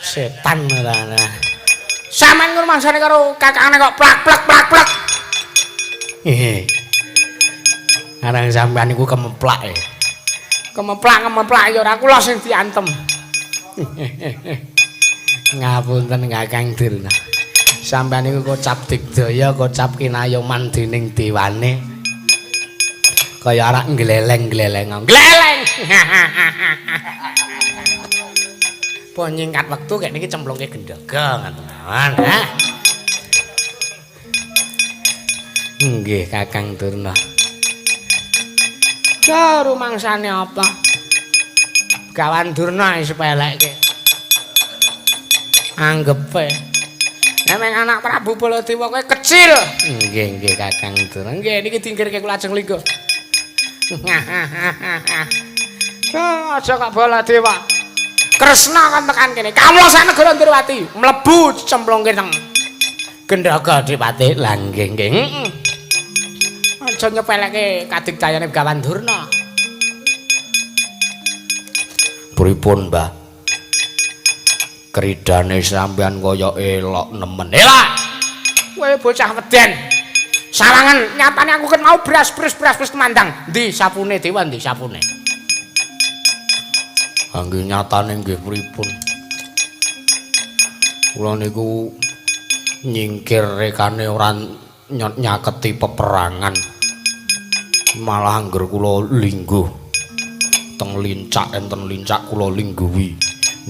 Setan ora. Sampeyan ngrumangsane karo kakakane kok plak plak plak plak. Hehe. Arang sampean niku kemeplak e. Kemeplak kemeplak ya ora kula sing diantem. Ngapunten Kakang Durna. Sampean niku kocap digdaya, kocap kinayoman dening dewane. Kaya arak gleleng-gleleng. Gleleng. Pun nyingkat wektu kek niki cemplungke gendhaga ngoten mawon, ha. Nggih, Kakang Durna. Ya rumangsane apa? Gawan Durna sepelekke. Anggepe. Nek anak Prabu Baladewa kowe kecil. Nggih, nggih Kakang Durna. Nggih niki dingkirke kula ajeng lingguh. Aja kok Baladewa. Kresna kon tekan kene. Kawula sak negara Ndrawati mlebu cemplungke nang Gendhaga Dipati. Lah nggih nggih. Heeh. Aja nyepeleke kadigdayane Begawan Durna. Pripun, Mbah? Kridane sampean kaya elok nemen. Elok. Kowe bocah weden. Sawangan nyatane aku ket mau beras-beras temandang. Ndi sapune dewa ndi sapune? Nggih nyatane nggih pripun? Kula niku nyingkir rekane ora nyaketi peperangan. Malah angger kula lingguh teng lincak enten lincak kula lingguhi.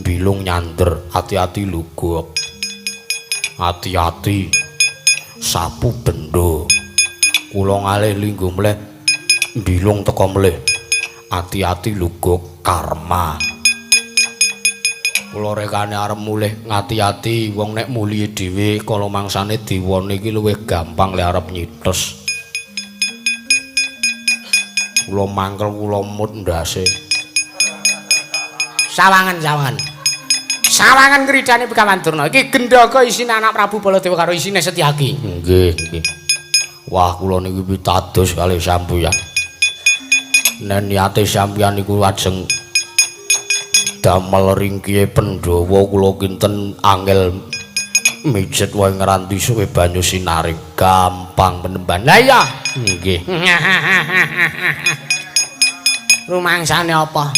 Bilung nyander, ati-ati lugok. Ati-ati sapu bendo. Kula ngalih lingguh mleh Mbilung teka melih. Ati-ati luga karma. Kula rekane arep mulih ngati-ati wong nek mulihe dhewe kala mangsane dewane iki luwih gampang lek arep nyites. Kula mangkel kula mut ndase. Sawangan-sawangan. Sawangan kridane Begawan Durna. Iki gendhaga isine anak Prabu Baladewa karo isine Setyaki. Nggih, nggih. Wah, kula niki pitados kalih sampeyan. Nek niate sampeyan niku ajeng damel ringkihe Pandhawa kula kinten angel mijet wae ngranti suwe banyu sinare gampang penemban. Lah iya, nggih. Rumangsane apa?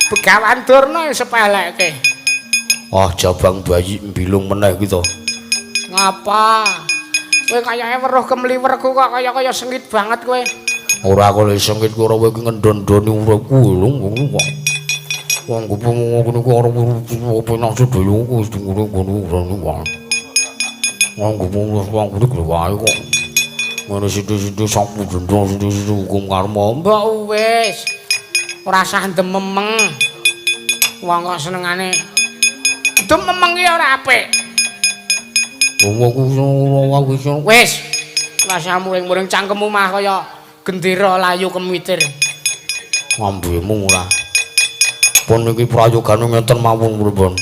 Begawan Durna sepelekke. Ah, jabang bayi mbilung meneh iki to. Ngapa? Kowe kayake weruh kemliwerku kok kaya-kaya sengit banget kowe. Ora kok sengit ora kowe iki ngendon-ndoni uripku lho kok. Wong ngono kuwi ora penak sedaya wis ngono-ngono wae. Wong wong kuwi wae kok. Ngono sithik-sithik sapu dendha sithik-sithik hukum karma. Mbok wis. Ora usah ndememeng. Wong kok senengane ndememeng ki ora apik. Wong wis. Ora usah muring-muring cangkemmu mah kaya gendera layu kemitir. Ngambemu ora. Pun niki prayogane ngeten mawon pripun.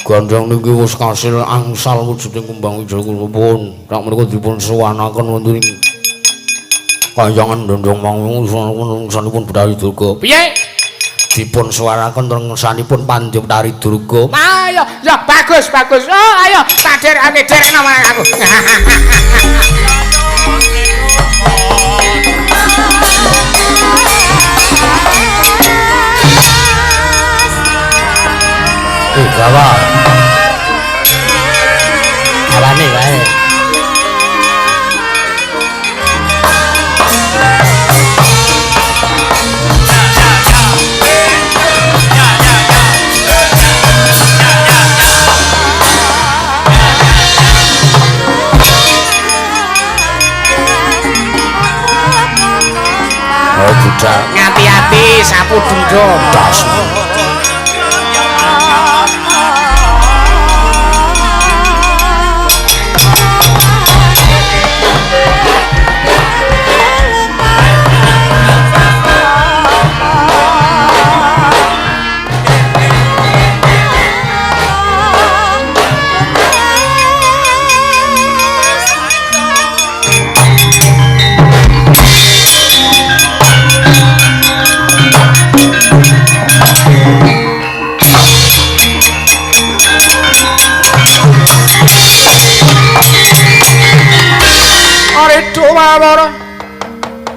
Gandheng niki wis kasil angsal wujuding kembang ijo kula pun. Sak menika dipun suwanaken wonten ing kayangan Dondong Mangu sanipun Bathari Durga. Piye? Dipun suwanaken ngersanipun Pandya Bathari Durga. Ayo, ya bagus bagus. Oh, ayo tak derekake derekno marang aku. Gawa. Gawane wae. Oh, budak. Ngati-ati sapu dendho das.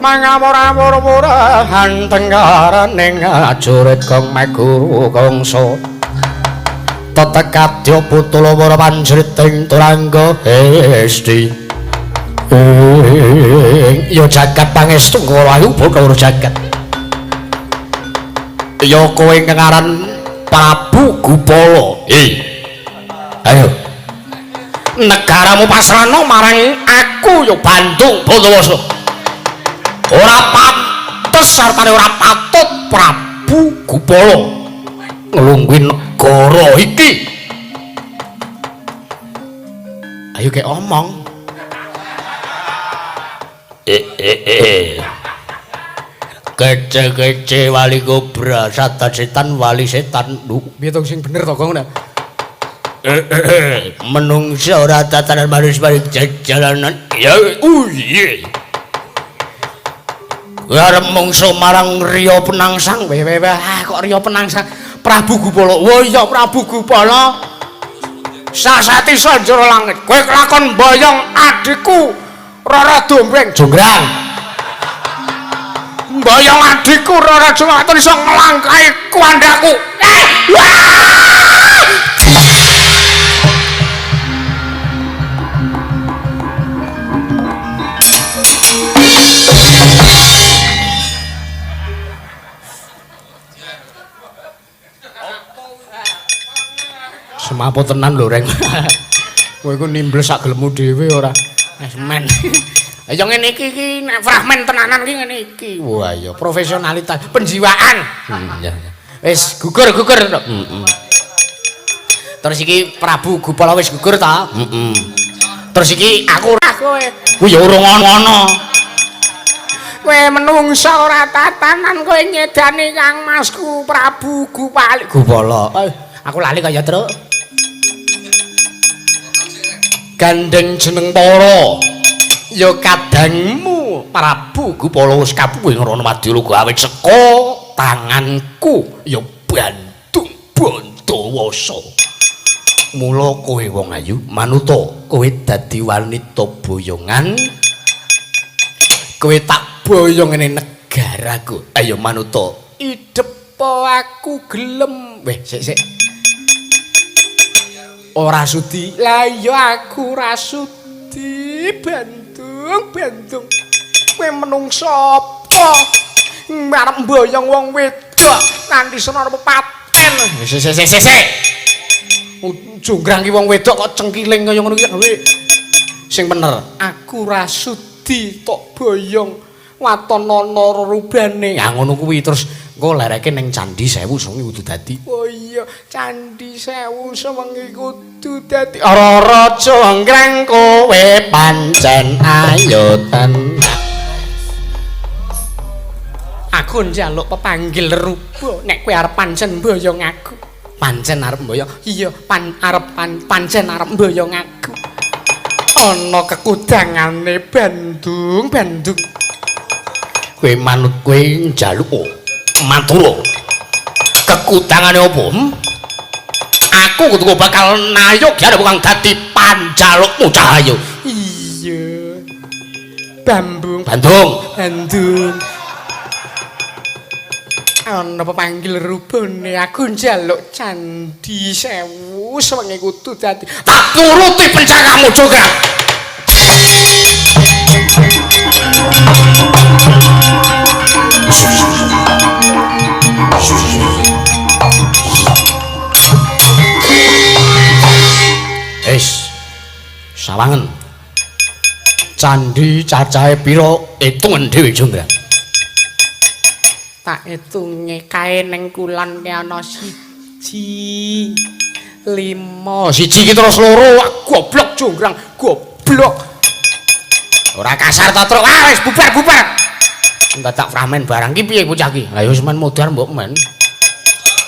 Mangawur-awur-awurahan tenggaraning ajurit kang meguru kangsa tetekadya putulawara panjriting turangga hesti ya jagat pangestu wahyu bathara jagat ya kowe ingkang aran Prabu Gupala. Ayo negaramu pasrana marang aku ya Bandung Bondowoso. Ora pantes sartane ora patut Prabu Gupala nglungguhi negara iki. Ayo kek omong. Kece-kece wali kobra setan wali setan. Piye to sing bener to kok ngono? Menungsa ora tatanan manis manis jalanan. Ya uye. Arep mungsu marang Riya Penangsang. Weh weh ah kok Riya Penangsang. Prabu Gupala. Wah iya Prabu Gupala. Sasati sanjara langit. Kowe kelakon mboyong adikku Rara Dombreng Jonggrang. Mboyong adikku Rara Jonggrang iso nglangkahi kuandhaku. Wah! Semaput tenan lho, Reng. Kowe iku nimbles sak gelemmu dhewe ora. Wis men. Ya ngene iki iki nek fragmen tenanan iki ngene iki. Wah ya profesionalitas, penjiwaan. Iya. Wis gugur-gugur. Heeh. Terus iki Prabu Gupala wis gugur ta? Heeh. Terus iki aku ora kowe. Kuwi ya urung ana. Kowe menungsa ora tatanan kowe nyedani Kang Masku Prabu Gupala. Gupala. Aku lali kaya Truk. Gandeng jeneng para ya kadangmu Prabu Gupala wis kapuh ing Rana Madyaloka awit saka tanganku ya Bandung Bandawasa. Mula kowe wong ayu manuta kowe dadi wanita boyongan, kowe tak boyong ngene negaraku. Ayo manuta idepo aku gelem. Weh sik sik ora sudi. Lah iya aku ora sudi Bandung Bandung. Kowe menungsa apa arep mboyong wong wedok nganti sono arep paten. Sik sik sik sik. Jonggrang ki wong wedok kok cengkiling kaya ngono ki kowe. Sing bener, aku ora sudi tok boyong waton ana rubane. Ya ngono kuwi terus engko lereke ning Candhi Sewu sewengi kudu dadi. Oh iya, Candhi Sewu sewengi kudu dadi. Ora-ora jonggrang kowe pancen ayo tenan. Aku njaluk pepanggil rupa nek kowe arep pancen mboyong aku. Pancen arep mboyong. Iya, pancen arep mboyong aku. Ana kekudangane Bandung, Bandung. Kowe manut kowe njaluk matur. Kekudangane apa? Aku kudu bakal nayog ya kang dadi panjalukmu Cahayu. Iya. Bambung, Bandung, Bandung. Ana pepanggil rubane aku njaluk Candhi Sewu sewengi kudu dadi. Tak turuti pencakamu Jonggrang. Wis sawangen. Candhi cacahe pira itungen dhewe Jonggrang. Tak itunge kae ning kulon ki ana 1 5 1 ki terus 2. Goblok Jonggrang, goblok. Ora kasar ta, Truk. Ah wis bubar-bubar. Dadak fragmen barang ki piye bocah ki? Lah ya wis men modar mbok men.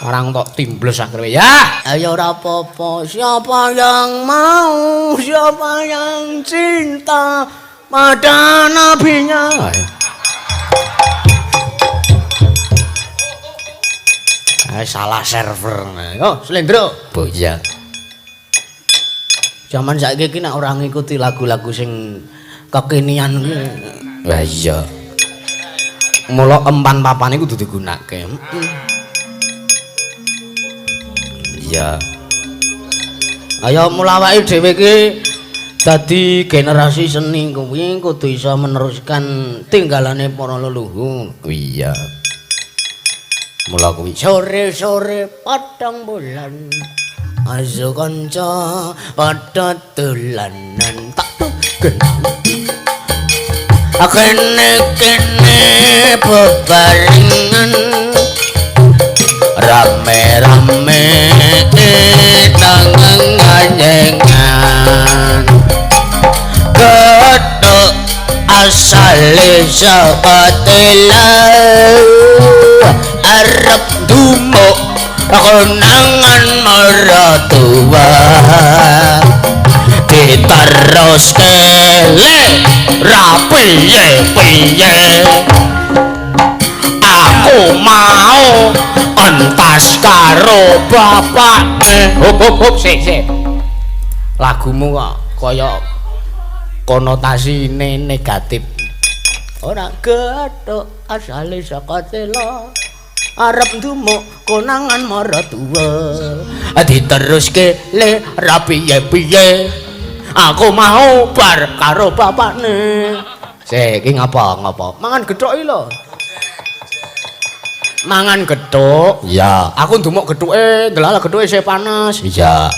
Orang tok timbles akhire ya. Ayo ora apa-apa. Siapa yang mau, siapa yang cinta pada nabinya. Salah server. Oh, Slendro. Oh iya. Zaman saiki iki nek ora ngikuti lagu-lagu sing kekinian ki. Lah iya. Mula empan papane kudu digunakake. Iya. Ayo mula awake dhewe iki dadi generasi seni kuwi kudu iso meneruskan tinggalane para leluhur. Iya. Mula kuwi sore-sore padang bulan ayo kanca padha dolanan tak kene-kene bebarengan rame-rame tangan-ganjengan gethuk asale saka tela arep dumuk konangan maratuwa diteruske le ra piye-piye aku mau entas karo bapakne. Hop hop hop sik sik. Lagumu kok kaya konotasine negatif. Ora gethuk asale saka tela arep ndumuk konangan maratuwa diteruske le ra piye-piye aku mau bar karo bapakne. Sik iki ngapa ngapa mangan gethuk iki lho. Mangan gethuk. Iya, aku ndumuk gethuke, ndelok gethuke isih panas. Iya.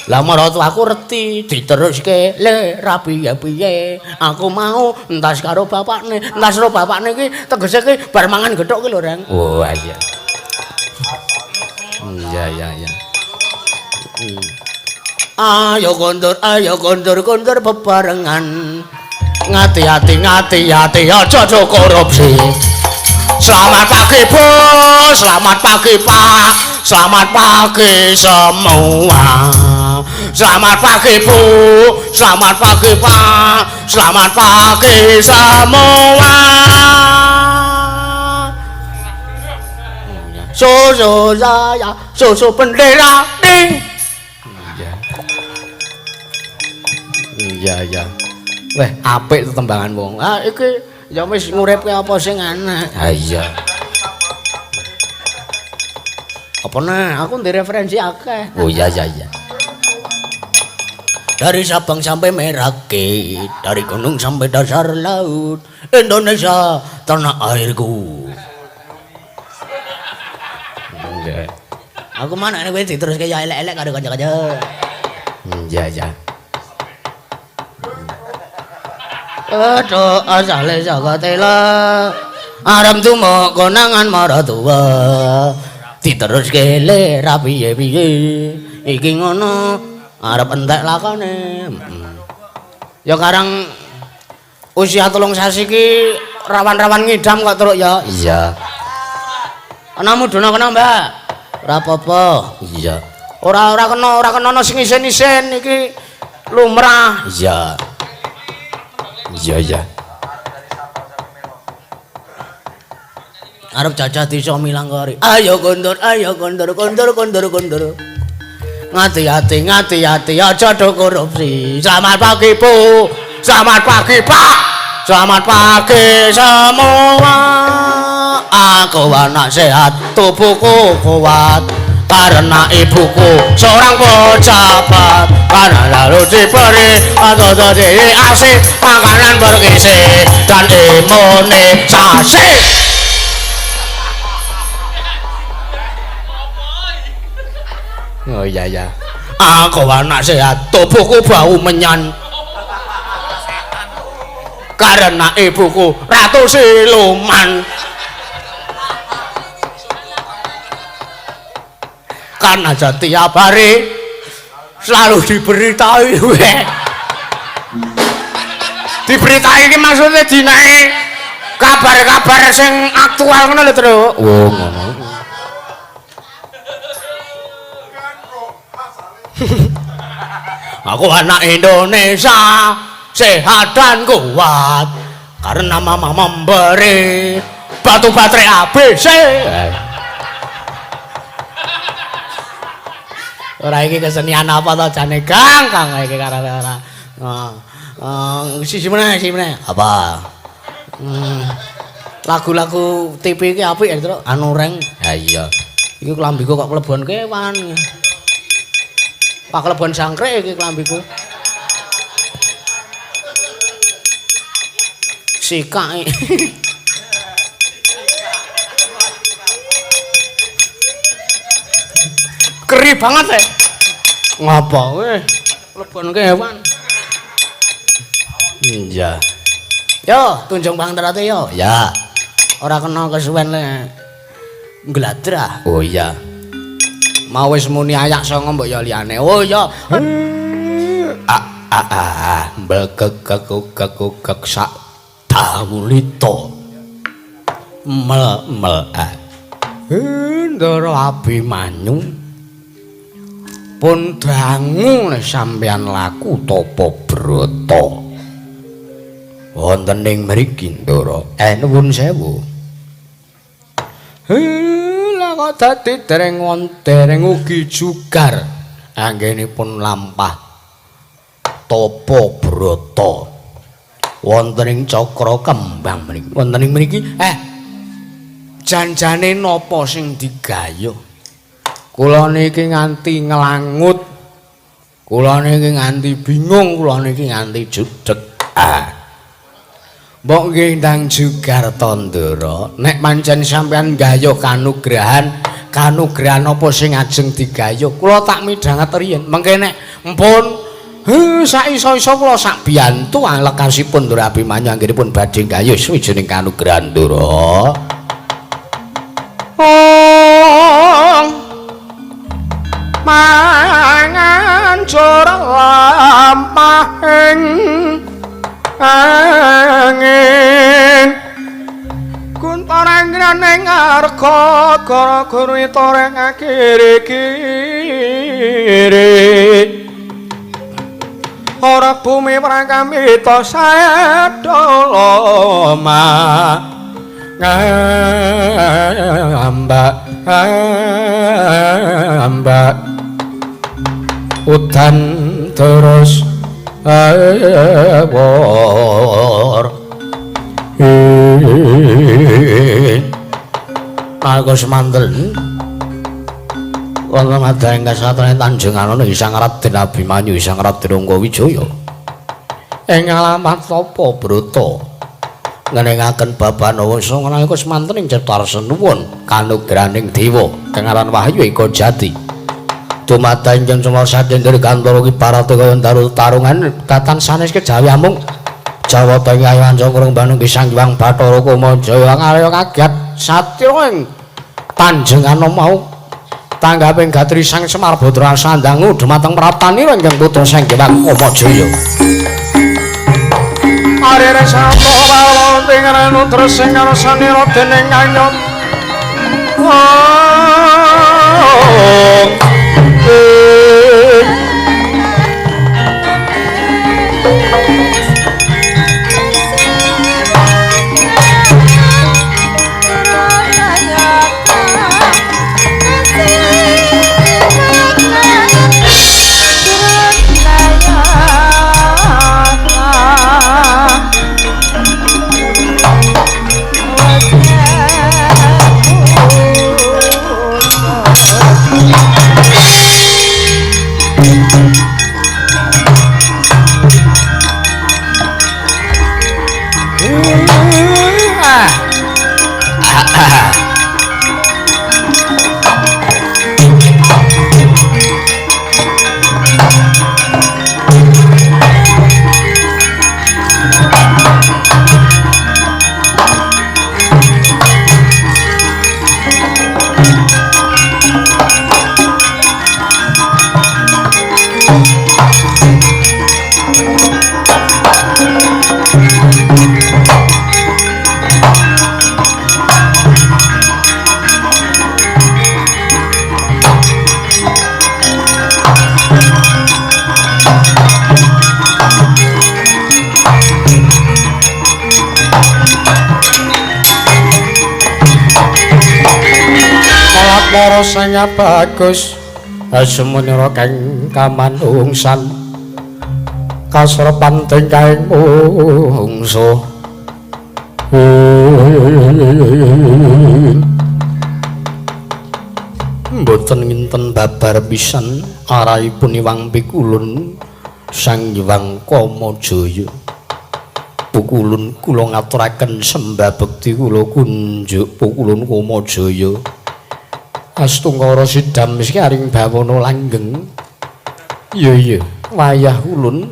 Lah maratuaku reti diteruske le ra piye-piye. Aku mau entas karo bapakne. Entas karo bapakne iki tegese ki bar mangan gethuk ki lho, Reng. Oh iya. Iya iya iya. Ayo kondur kondur bebarengan. Ngati-ati ngati-ati aja korupsi. Selamat pagi Bu, selamat pagi Pak, selamat pagi semua. Selamat pagi Bu, selamat pagi Pak, selamat pagi semua. Susu saya, susu bendera ding. Iya. Iya iya. Weh, apik tetembangan wong. Ah iki ya wis nguripke apa sing aneh. Ha iya. Apa nah, aku ndek referensi akeh. Oh iya iya iya. Dari Sabang sampai Merauke, dari gunung sampai dasar laut, Indonesia tanah airku. Nggih. Aku mana nek kowe diteruske ya elek-elek karo kanca-kanca. Iya iya. Aduh, asale saka tela. Arep tumo konangan maratuwa. Diteruske le ra piye-piye. Iki ngono arep entek lakone. Ya karang usia 3 sasi iki rawan-rawan ngidam kok truk ya. Iya. Ana mudhuna kena, Mbak. Ora apa-apa. Iya. Ora kena ana sing isen-isen iki lumrah. Iya. Iya iya. Arep jajah desa Milangkori. Ayo kondur, ayo kondur, kondur, kondur, kondur. Ngati-ati, ngati-ati, aja do korupsi. Selamat pagi Bu, selamat pagi Pak, selamat pagi semua. Aku anak sehat, tubuhku kuat. Karena ibuku seorang pejabat, karena lalu diberi atau jadi asih makanan bergizi dan imunisasi. Oh iya iya. Aku anak sehat, tubuhku bau menyan. Karena ibuku ratu siluman. Karena setiap hari selalu diberitahui. Diberitahui ini maksudnya dinaik kabar-kabar sing aktual ngono lho, Truk. Oh, ngono. Aku anak Indonesia, sehat dan kuat karena mama memberi batu baterai ABC. Ora iki kesenian apa to jane Kang? Kang iki karepe ora. Siji meneh, siji meneh. Apa? Lagu-lagu TV iki apik ya, Truk. Anu Reng. Ha iya. Iki klambiku kok klebon kewan. Pak klebon jangkrik iki klambiku. Sikak. Keri banget e. Ngapa kowe? Klebon kewan. Iya. Yo, tunjung pangterate yo. Ya. Ora kena kesuwen le. Ngladrah. Oh iya. Mau wis muni ayak songo mbok ya liyane. Oh iya. A a a mbekek kek sak dawulita. Mel mel a. Ndara Abimanyu. Pun dangu nek sampeyan laku tapa brata. Wonten ing mriki Ndara. Nuwun sewu. Lah kok dadi dereng dereng ugi jugar anggenipun lampah tapa brata. Wonten ing cakra kembang mriki. Wonten ing mriki janjane napa sing digayuh? Kula niki nganti nglangut. Kula niki nganti bingung, kula niki nganti judeg. Ah. Mbok nggih ndang jugar to, Ndara. Nek pancen sampeyan gayuh kanugrahan Kanugrahan apa sing ajeng digayuh? Kula tak midhanget riyin. Mengke nek mpun sak iso-iso kula sak biyantu alekasipun Ndura Abimanyu anggenipun badhe gayuh suwijining kanugrahan Ndura. Oh. Mangan jor lampahing angin. Kuntarang ing arga gara-gara itoreng kiri-kiri. Ora bumi prakamita sadoloma ngambak ambak udan terus awor. Nalika semanten wonten madyaning kasatriyan Tanjunganana Sang Raden Abimanyu Sang Raden Anggawijaya ing alamat tapa brata ngenengaken baban wangsa nalika semanten ing cipta senuwun kanugrahaning dewa kang aran Wahyu Eka Jati dumadha ing Cemara Satendra Gantara ki parate kaya daru tarungan datan sanes kejawi amung Jawata ing ayu Anjang Banung Sang Hyang Bathara Kumajaya Arya kaget satya ing panjengana mau tanggaping gatri Sang Semar Badra sandangu dumateng prapanira ingkang putra Sang Hyang Kamajaya. Arere sapa wonten ranu tresing sanira dening anyot. Para sanga bagus semunira kang kamanungsan kasrepan tingkahing mungsuh. Mboten nginten babar pisan arahipun Iwang Pikulun Sang Hyang Kamajaya. Pukulun kula ngaturaken sembah bekti kula kunjuk Pukulun Kamajaya. Astungkara sidam aring bawana langgeng. Iya iya, wayah ulun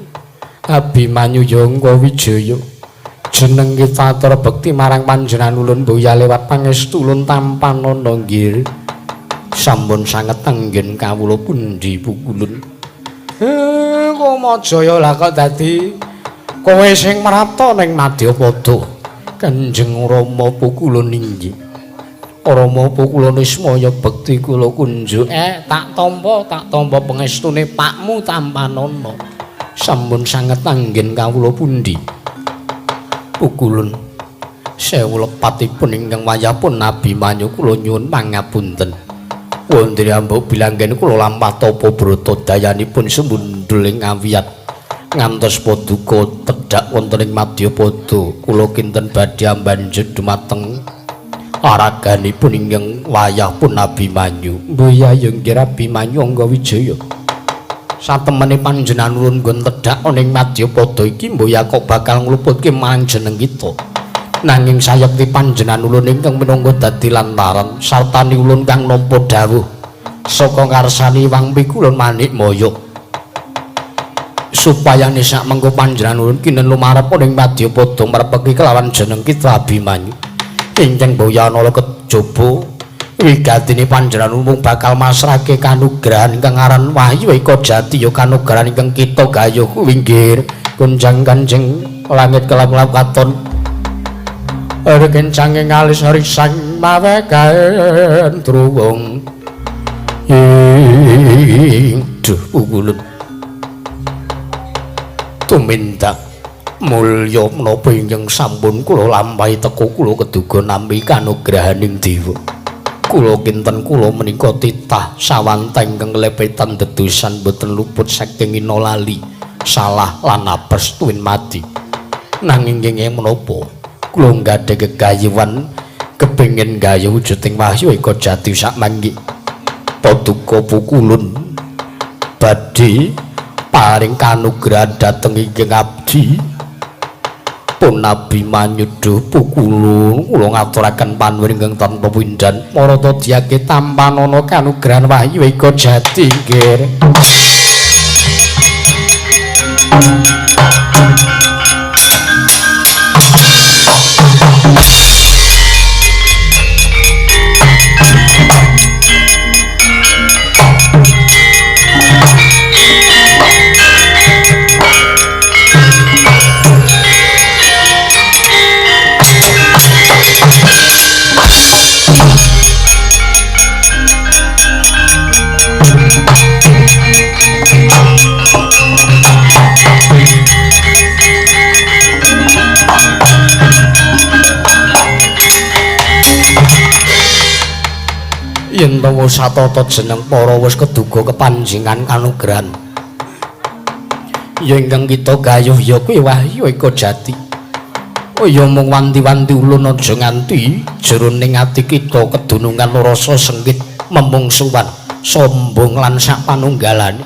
Abimanyu Yangka Wijaya. Jeneng kita atur bekti marang panjenengan ulun boya lewat pangestu ulun tampanana nggih. Sampun sanget anggen kawula pundi Pukulun. Kamajaya lah kok dadi kowe sing mrata ning Madyapada. Kanjeng Rama Pukulun inggih. Rama Pukulun Ismaya bekti kula kunjuk. Tak tampa pengestune pakmu tampanana. Sampun sanget anggen kawula pundi Pukulun. Sewu lepatipun ingkang wayahpun Abimanyu kula nyuwun pangapunten. Wonten ambuk bilanggen kula lampah tapa brata dayanipun sembundul ing awiyat ngantos paduka tedhak wonten ing Madyapada. Kula kinten badhe ambanjut dumateng araganipun ingkang wayahpun Abimanyu. Mbuya nggih Abimanyu Anggawijaya. Satemene panjenengan ulun nggon tedhak ning Madyapada iki mbuya kok bakal ngluputke marang jeneng kita. Nanging sayekti panjenengan ulun ingkang minangka dadi lantaran sartani ulun kang nampa dawuh saka ngarsani Hyang Pikulun Manikmaya supaya sak mengko panjenengan ulun kinen lumarep ning madyapada mrepeki kelawan jeneng kita Abimanyu ingkang boyanala kejaba wigatine panjenengan mung bakal masrahke kanugrahan ingkang aran Wahyu Eka Jati ya kanugrahan ingkang kita gayuh winggir kunjang kanjeng langit kelap-kelap katon rekencange ngalis risang mawe kaen truwung ing duh pukulun tumindak mulya menapa ingkang sampun kula lampahi teka kula keduga nampi kanugrahaning dewa. Kula kinten kula menika titah sawantah ingkang lepetan dedusan boten luput saking ina lali salah lan apes tuwin mati. Nanging inggih menapa kula nggadhah gegayuhan kepengin gayuh wujuding Wahyu Eka Jati sak manggi. Paduka pukulun badhe paring kanugrahan dhateng ingkang abdi pun Abimanyu duh pukulun kula ngaturaken panuwun ingkang tanpa pindhan marata diyake tampanana kanugrahan Wahyu Eka Jati nggih. Yen tawa satata jeneng para wis keduga kepanjengan kanugrahan ya ingkang kita gayuh ya kuwi Wahyu Eka Jati. Oh ya mung wanti-wanti ulun aja nganti jroning ati kita kedunungan rasa sengit memungsuwan sombong lan sak panunggalane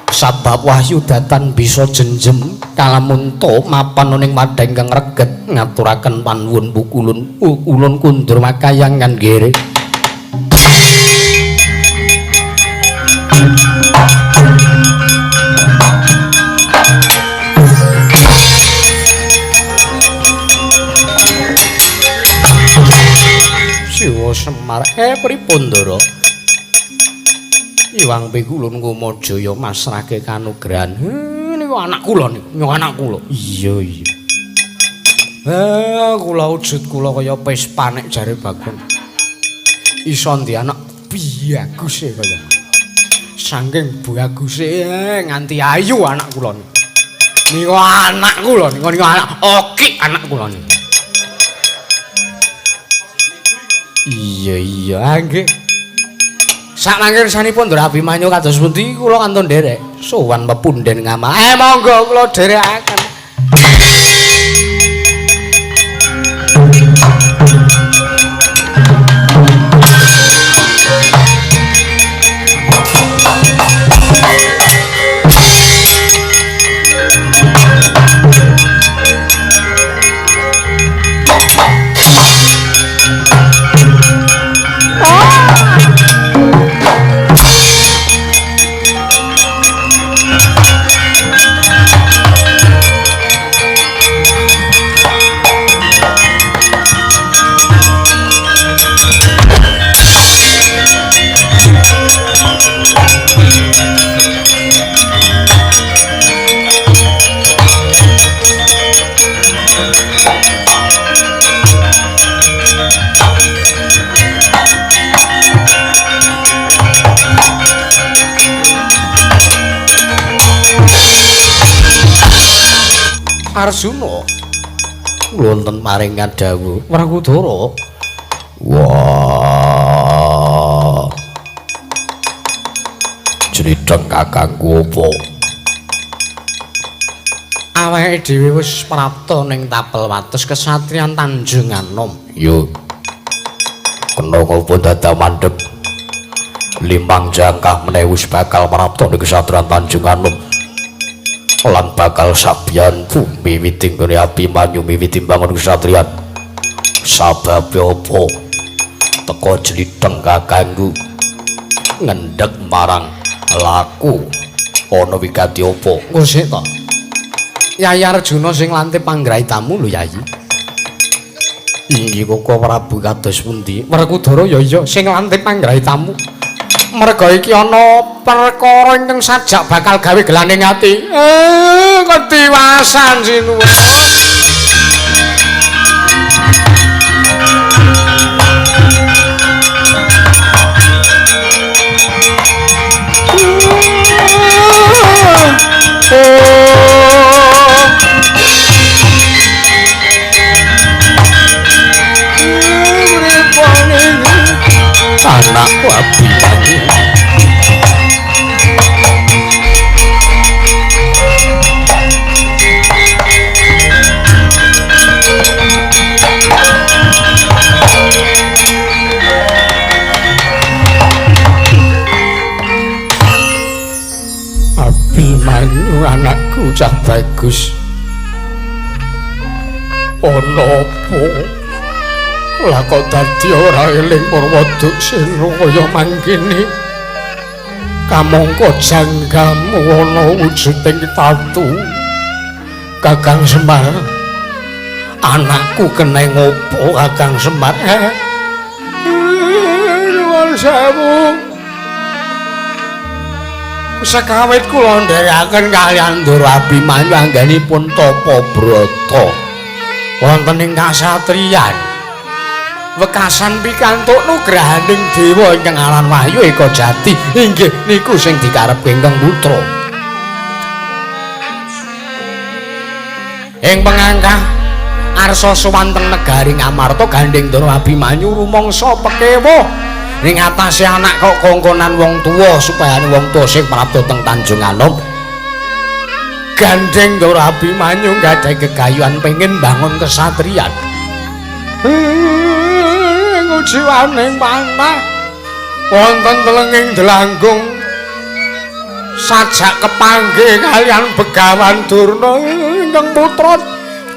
sabab wahyu datan bisa jenjem kalamunta mapan ning wadhah ingkang reget ngaturaken panuwun pukulun ulun kundur makayangan nggih. Siwa Semar, pripun Ndara? Iwang Pikulun Kumajaya masrahke kanugrahan. Niku anak kula niku, niku anak kula. Iya iya. Kula wujud kula kaya Vespa nek jare Bagong. Iso ndi anak baguse kaya. Saking baguse nganti ayu anak kula niku. Niku anak kula niku, niku anak oki anak kula niku. Iya iya nggih. Sak mangke Ndara Abimanyu kados pundi kula kantun nderek sowan pepundhen ngamal. Monggo kula dherekaken. Arjuna wonten paring kadhawuh Werkudara. Wah. Jridheng kakangku apa? Awake dhewe wis prapta ning tapel wates kesatriyan Tanjung Anom. Yo. Kena ngopo dadak mandhep? Limang jangkah meneh wis bakal prapta ning kesatriyan Tanjung Anom. Lan bakal sabyan bumi miwiti nggone Abimanyu miwiti mbangun kesatriyan. Sababe apa? Teka jlitheng kakangku ngendhek marang laku ana wigati apa? Engko sik to. Yayi Arjuna sing lantip panggraitamu lho Yayi. Inggih Koko Prabu kados pundi? Werkudara ya iya sing lantip panggraitamu. Merga iki ana perkara ingkang sajak bakal gawe gelaning ati. Ketiwasan sinuwun. Anakku Abimanyu. Abimanyu anakku cah bagus. Ana apa? Lah kok dadi ora eling Purwoduksena kaya mangkene. Kamangka janggamu ana wujuding tatu. Kakang Semar, anakku kena ngopo Kakang Semar? Nuwun sewu. Sekawit kula nderekaken kaliyan Ndara Abimanyu anggenipun tapa brata wonten ing kasatriyan. Wekasan pikantuk nugrahaning dewa ingkang aran Wahyu Eka Jati inggih niku sing dikarepke ingkang putra. Ing pengangkah arsa sowan teng negari Ngamarta gandheng Ndara Abimanyu rumangsa pekewuh ning atase anak kok kongkonan wong tuwa supayane wong tuwa sing prapta teng Tanjung Anom. Gandheng Ndara Abimanyu gadhahi gegayuhan pengin bangun kesatriyan. Jiwaning panah wonten telenging delanggung sajak kepanggih kaliyan Begawan Durna ingkang putra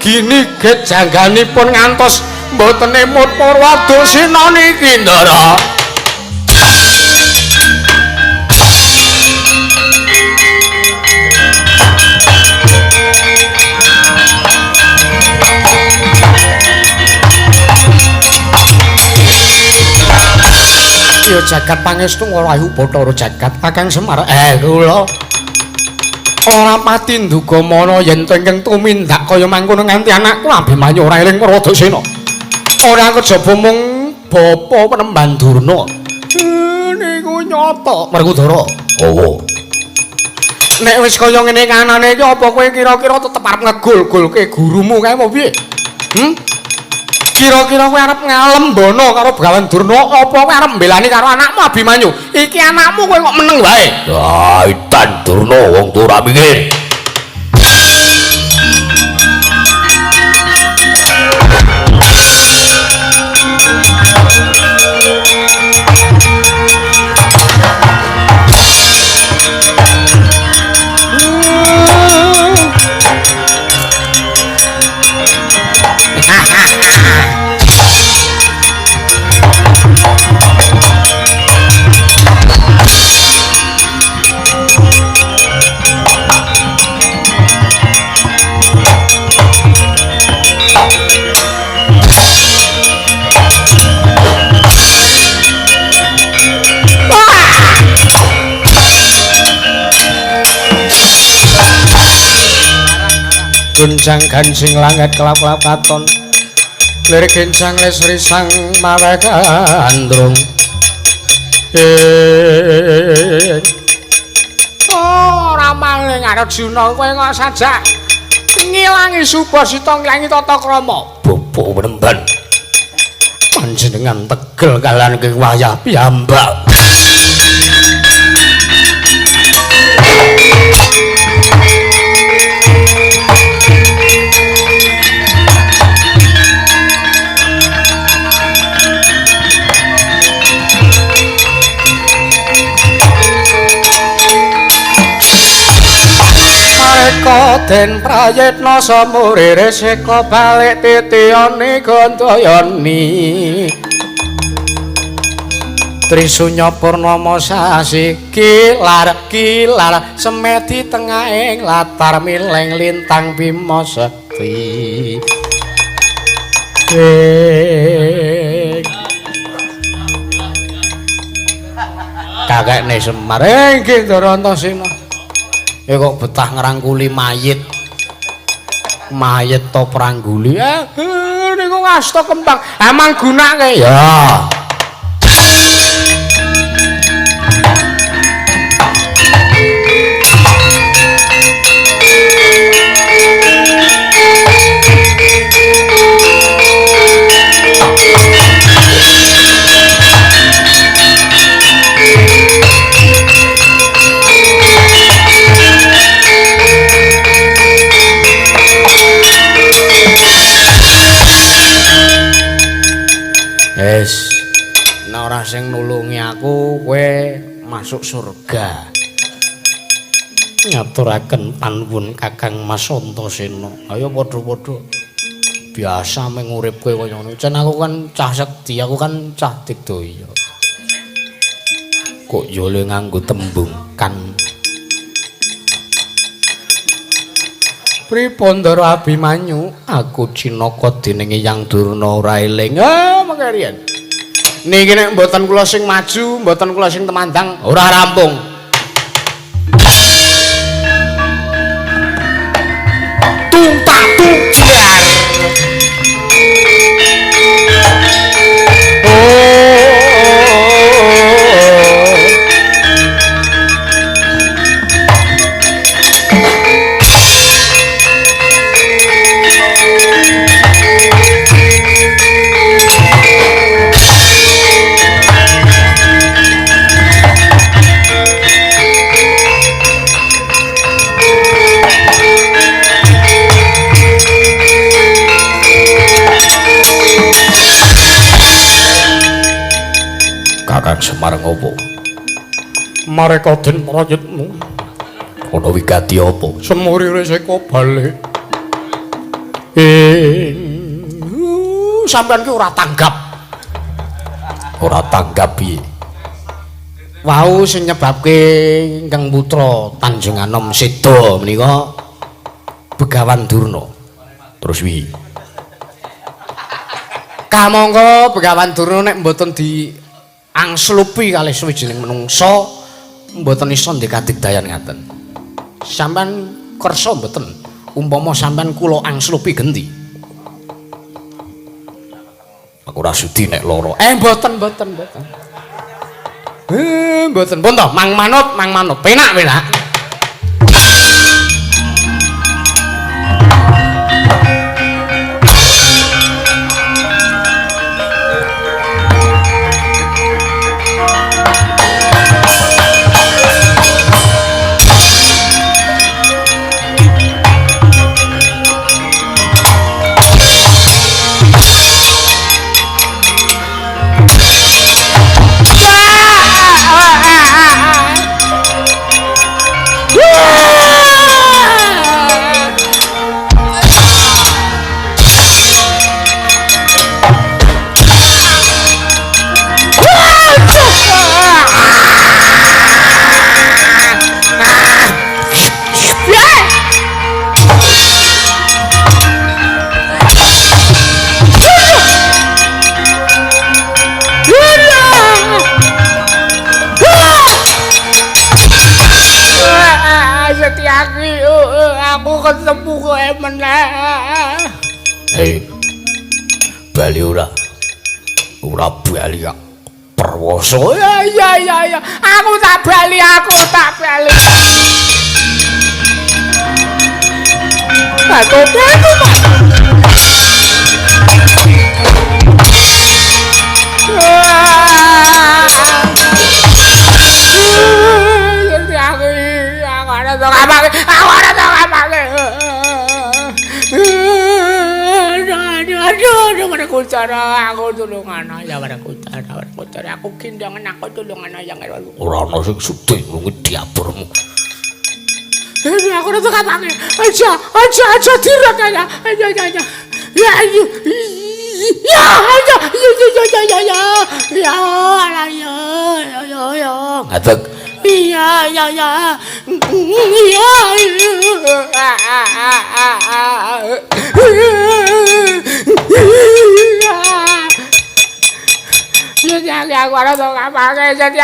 giniget jangganipun ngantos mboten emut Purwoduksena niki Ndara. Ya jagat pangestu nglayu Bathara jagat Kakang Semar. Kula ora pati nduga mana yen to ingkang tumindak kaya mangkono nganti anakku Abimanyu ora eling Purwoduksena. Ora kejaba mung bapa penemban Durna. Niku nyata Werkudara. Oh. Nek wis kaya ngene kanane iki apa kowe kira-kira tetep arep ngegul-gulke gurumu kae apa piye? Kira-kira kowe arep ngalembono karo Begawan Durna apa kowe arep mbelani karo anakmu Abimanyu? Iki anakmu kowe kok meneng wae. Ah, edan Durna wong tuwa ora mikir. Goncang gancing langit kelap-kelap katon lir gencang lesri sang maragandrung. Ora maling Arjuna kowe kok sajak ngilangi subasita ngilangi tata krama. Bapa penemban panjenengan tegel kalian ki wayah piyambak. Mareka den prayitna samurire seka balik titiyane gandayani. Trisunya purnama sasi kilar kilar semedi tengahing latar mileng lintang Bima Sekti. Kakekne Semar nggih Ndara Antasena. Kok betah ngrangkuli mayit. Mayit to prangguli. Niku ngasta kembang. Emang gunake ya. Wis, nek ora sing nulungi aku, kowe masuk surga. Ngaturaken panuwun Kakang Mas Antasena. Ayo padha-padha. Biasa mung urip kowe kaya ngono. Jan aku kan cah sekti, aku kan cah digdaya. Kok yo le nganggo tembung kan. Pripun Ndara Abimanyu? Aku cinaka dening Eyang Durna ora eling. Mengke riyen. Niki nek mboten kula sing maju, mboten kula sing temandang, ora rampung. Tung tak tung jar. Kakang Semar ngopo? Mareka den prayitna. Ana wigati apa? Semurire seka balik. Sampeyan ki ora tanggap. Ora tanggap piye? Wau sing nyebabke ingkang putra Tanjung Anom seda menika Begawan Durna. Terus piye? Kamangka Begawan Durna nek mboten di angslupi kalih suwijining menungsa mboten iso ndekadigdayan ngaten. Sampeyan kersa mboten umpama sampeyan kula angslupi genti? Aku ora sudi nek lara. Mboten mboten mboten. Mboten. Pun to, mang manut, mang manut. Penak penak. Aku ketemu kowe meneh. Hei. Bali ora? Ora bali kok. Perwoso. Ya ya ya ya. Aku tak bali, aku tak bali. Aku aku Pak. Aku tulungan ya Werkudara aku gendongan aku tulungan ya ora ana sing sudi nulungi diaburmu. Ini aku rada kapake. Aja, aja, aja direk ya. Aja, aja, aja. Ya, ayo. Ya, aja. Ya, ya, ya, ya, ya, ya. Ya, ya, ya, ya, ya. Ngadeg. Iya, iya, iya. Iya. Ya, ya, ya, aku rada kapake jadi.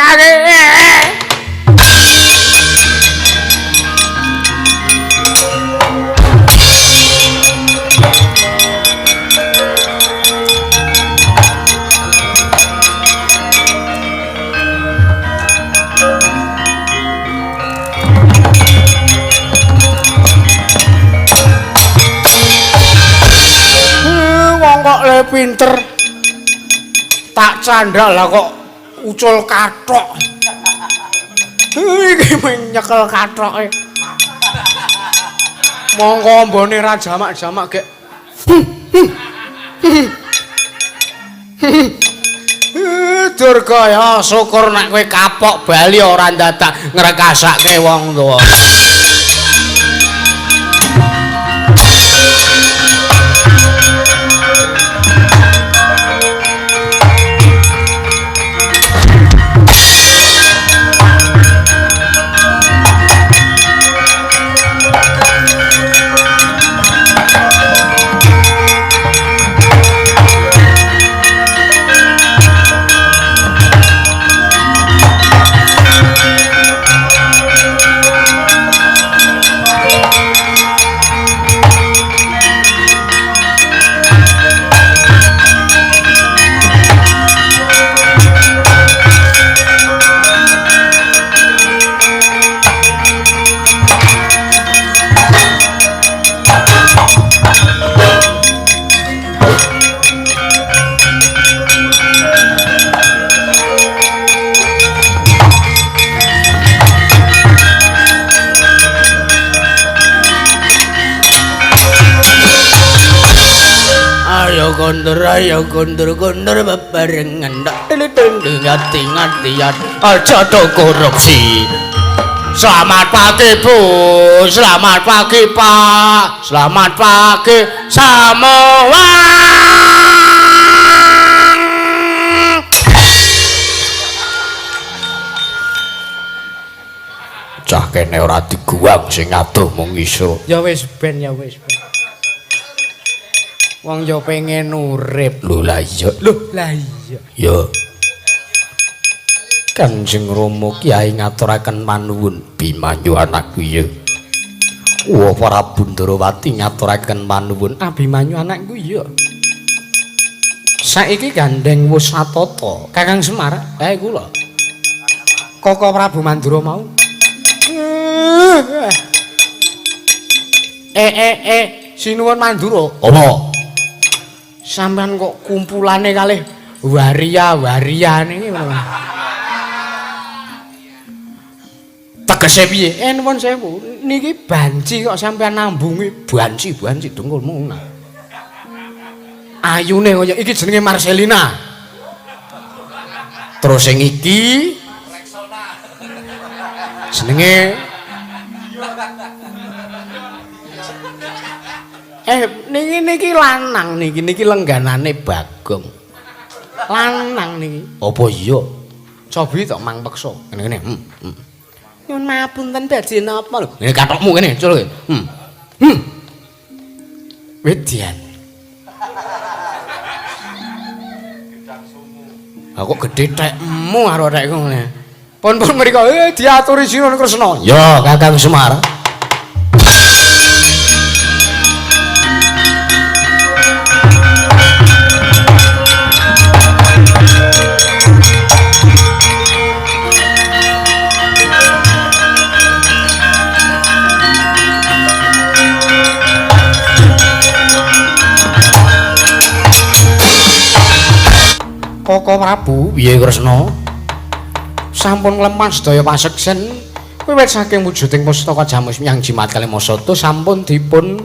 Wong kok le pinter tak candhak lah kok ucul kathok. Iki nyekel kathoke. Mongko ambone ra jamak-jamak gek. Durga ya syukur nek kowe kapok bali ora ndadak ngrekasake wong tuwa. Ayo kondur, ayo kondur, kondur bebarengan. Ngati ngati aja do korupsi. Selamat pagi Bu, selamat pagi Pak, selamat pagi semua. Cah kene ora diguwang sing adoh mung iso. Ya wis ben, ya wis ben. Wong yo pengen urip. Lho lah iya. Lho lah iya. Ya. Kanjeng Rama Kyai ngaturaken panuwun Bimanyu anakku ya. Wah Prabu Ndrawati ngaturaken panuwun Abimanyu anakku ya. Saiki gandeng wis satata Kakang Semar, kae kula. Koko Prabu Mandura mau. Sinuwun Mandura. Apa? Sampeyan kok kumpulane kalih waria-waria niki. Tegese piye? Nuwun sewu, niki banci kok sampeyan nambungi banci-banci dengkulmu. Ayune kaya iki jenenge Marcelina. Terus sing iki jenenge niki niki lanang niki niki lengganane Bagong. Lanang niki. Apa iya? Cobi tok mang peksa. Ngene-ngene. Nyuwun mapunten badhe napa lho? Ngene kathokmu kene, cul. Wedian. Aku gedhe tekmu karo tekku ngene. Pun-pun mriko diaturi Sinuwun Kresna. Ya, Kakang Semar. Koko Prabu, piye Kresna? Sampun nglemah sedaya paseksen wiwit saking wujuding pustaka Jamus Miang Jimat Kalimasada sampun dipun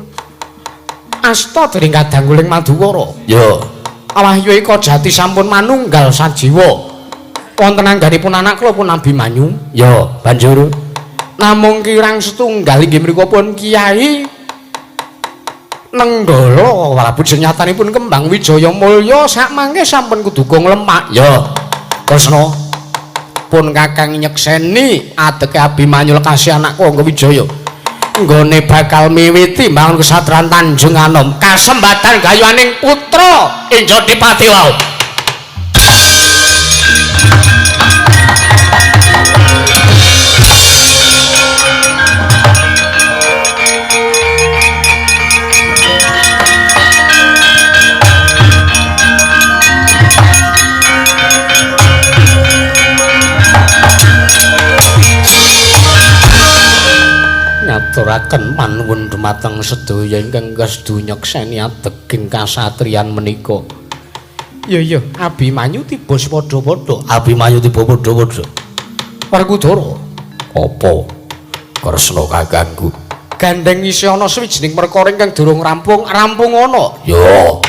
asta dening kadangguling Maduwara. Ya. Wahyu Eka Jati sampun manunggal sajiwa. Wonten angganipun anak kula pun Abimanyu. Ya, banjur Namung kirang setunggal inggih mriku pun Kyai Nenggala Prabu senyatanipun Kembang Wijaya Mulya sakmangke sampun kuduga nglemak. Ya, Kresna pun Kakang nyekseni adeke Abimanyu lekasi anakku Angga Wijaya. Nggone bakal miwiti mbangun kesatran Tanjung Anom kasembatan gayuhaning putra Injodipati wau. Ngaturaken panuwun dumateng sedaya ingkang kesedu nyekseni adeging kasatriyan menika. Iya iya, Abimanyu tiba padha-padha. Abimanyu tiba padha-padha. Werkudara, apa Kresna kakangku? Gandeng isih ana sawijining perkara ingkang durung rampung, rampung ana. Ya.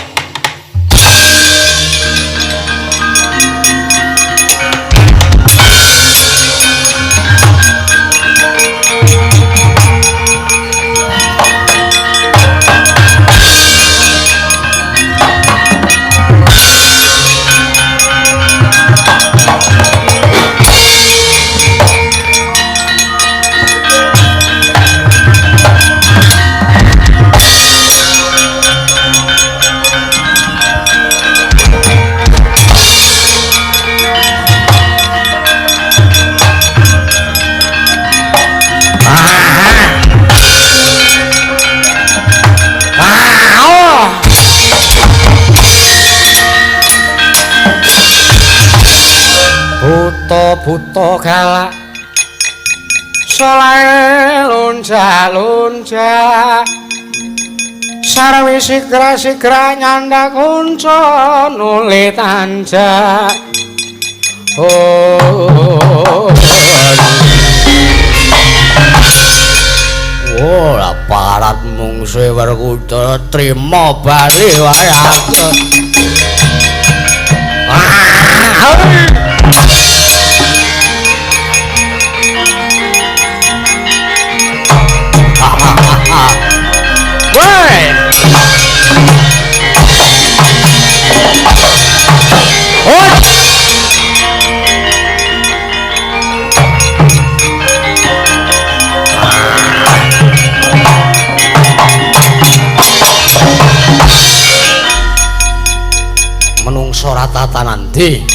Buta-buta galak solahe lonjak-lonjak sarwi sigra-sigra nyandak kunca nuli tanjak. Oh, oh, lah parat mungsuhe Werkudara trima bali wae aku. Menungso ratatan ndi?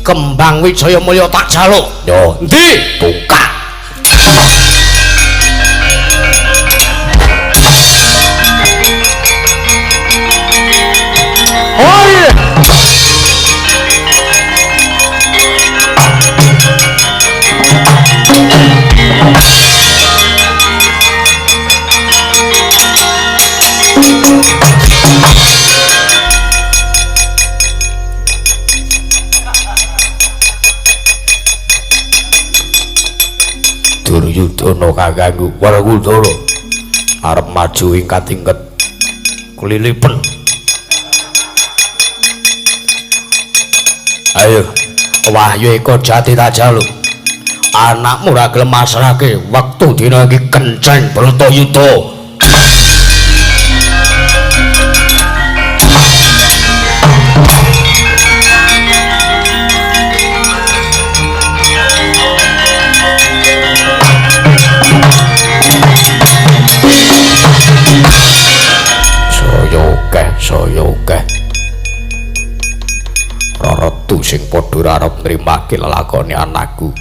Kembang Wijaya Mulya tak jaluk. Yo, endi? Bungkak. Oi! Duryudana kakangku Werkudara arep maju ing katingket klilipen. Ayo Wahyu Eko Jati tak jaluk. Anakmu ora gelem masrahke wektu dina iki kenceng Bratayuda. Saya akeh reretu sing padha arep nrimake lelakone anakku.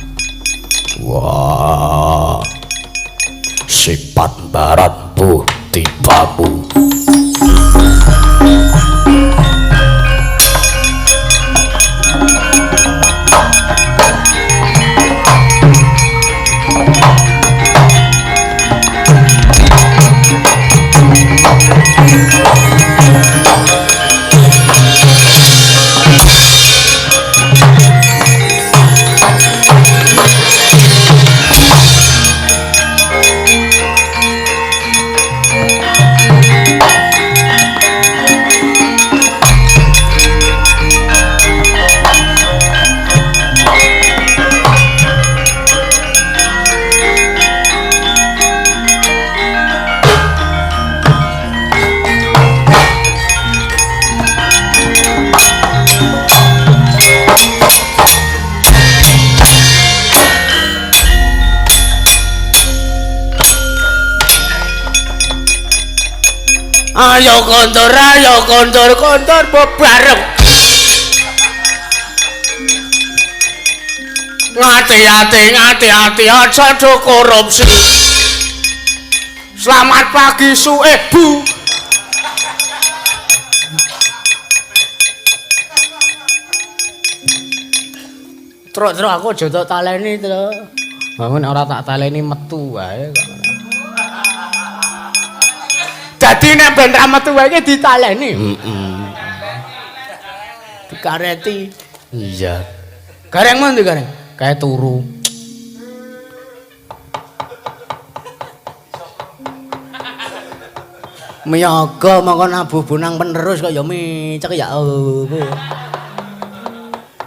Wah, sifat barat buh tibamu. Ayo kondur, kondur bebareng. Ngati-ati, aja do korupsi. Selamat pagi su bu. Truk aku aja tak taleni, Truk. Bangun ora tak taleni metu wae kok. Dadi nek ben ra metu wae iki ditaleni. Heeh. Dikareti. Iya. Gareng mun ndi gareng? Kae turu. Miyaga mongko nabuh bonang penerus kok ya micek ya opo.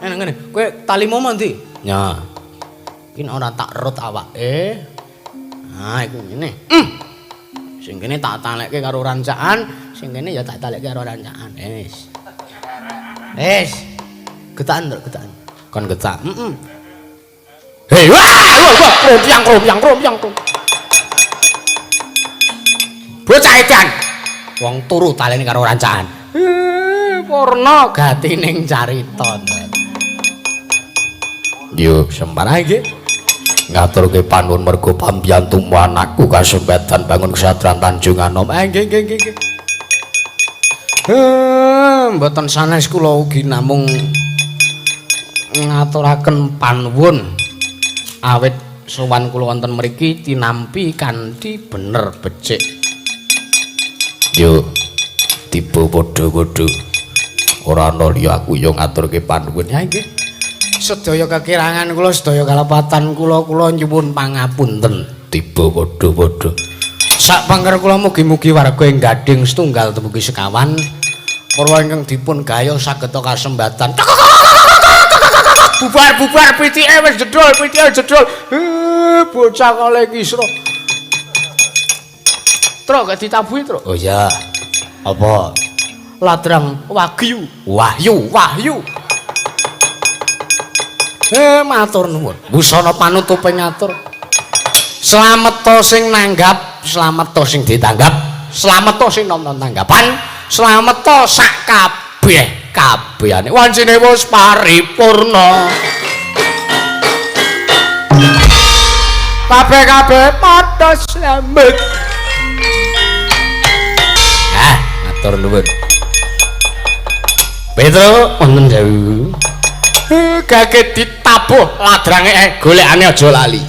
Ngene, kowe talimu ndi? Ya. Iki nek ora tak rut awake. Nah, iku ngene. Sing kene tak talekke karo rancaan, sing kene ya tak talekke karo rancaan. Wis. Wis. Getakan, Truk, getakan. Kon getak. Heeh. Hei, wah, wah, krompiang. Bocah edan. Wong turu taleni karo rancaan. Purna gatining carita. Yo, Semar nggih. Ngaturke panuwun merga pambiyantu anakku kasempetan bangun kesatran Tanjung Anom. Nggih. Mboten sanes kula ugi namung ngaturaken panuwun awit sowan kula wonten mriki tinampi kanthi bener becik. Yo, tiba padha-padha. Ora ana liya aku yo ngaturke panuwun. Ya nggih. Sedaya kekirangan kula, sedaya kalepatan kula, kula nyuwun pangapunten. Tiba padha-padha. Sak pangker kula mugi-mugi warga ing Gading setunggal dumugi sekawan purwa ingkang dipun gayuh saged kasembatan. Bubar-bubar pitike wis jedul, pitike jedul. Bocah kale kisra. Truk gak ditabuhi, Truk. Oh iya. Apa? Ladrang Wagyu. Wahyu. Matur nuwun. Busana panutupe ngatur. Slamet sing nanggap, slamet sing ditanggap, slamet sing nonton tanggapan, slamet sak kabeh kabehane. Wancine wis paripurna. Kabeh-kabeh padha slamet. Ah, matur nuwun. Petro wonten sewu. Kaget ditabuh ladrange golekane aja lali.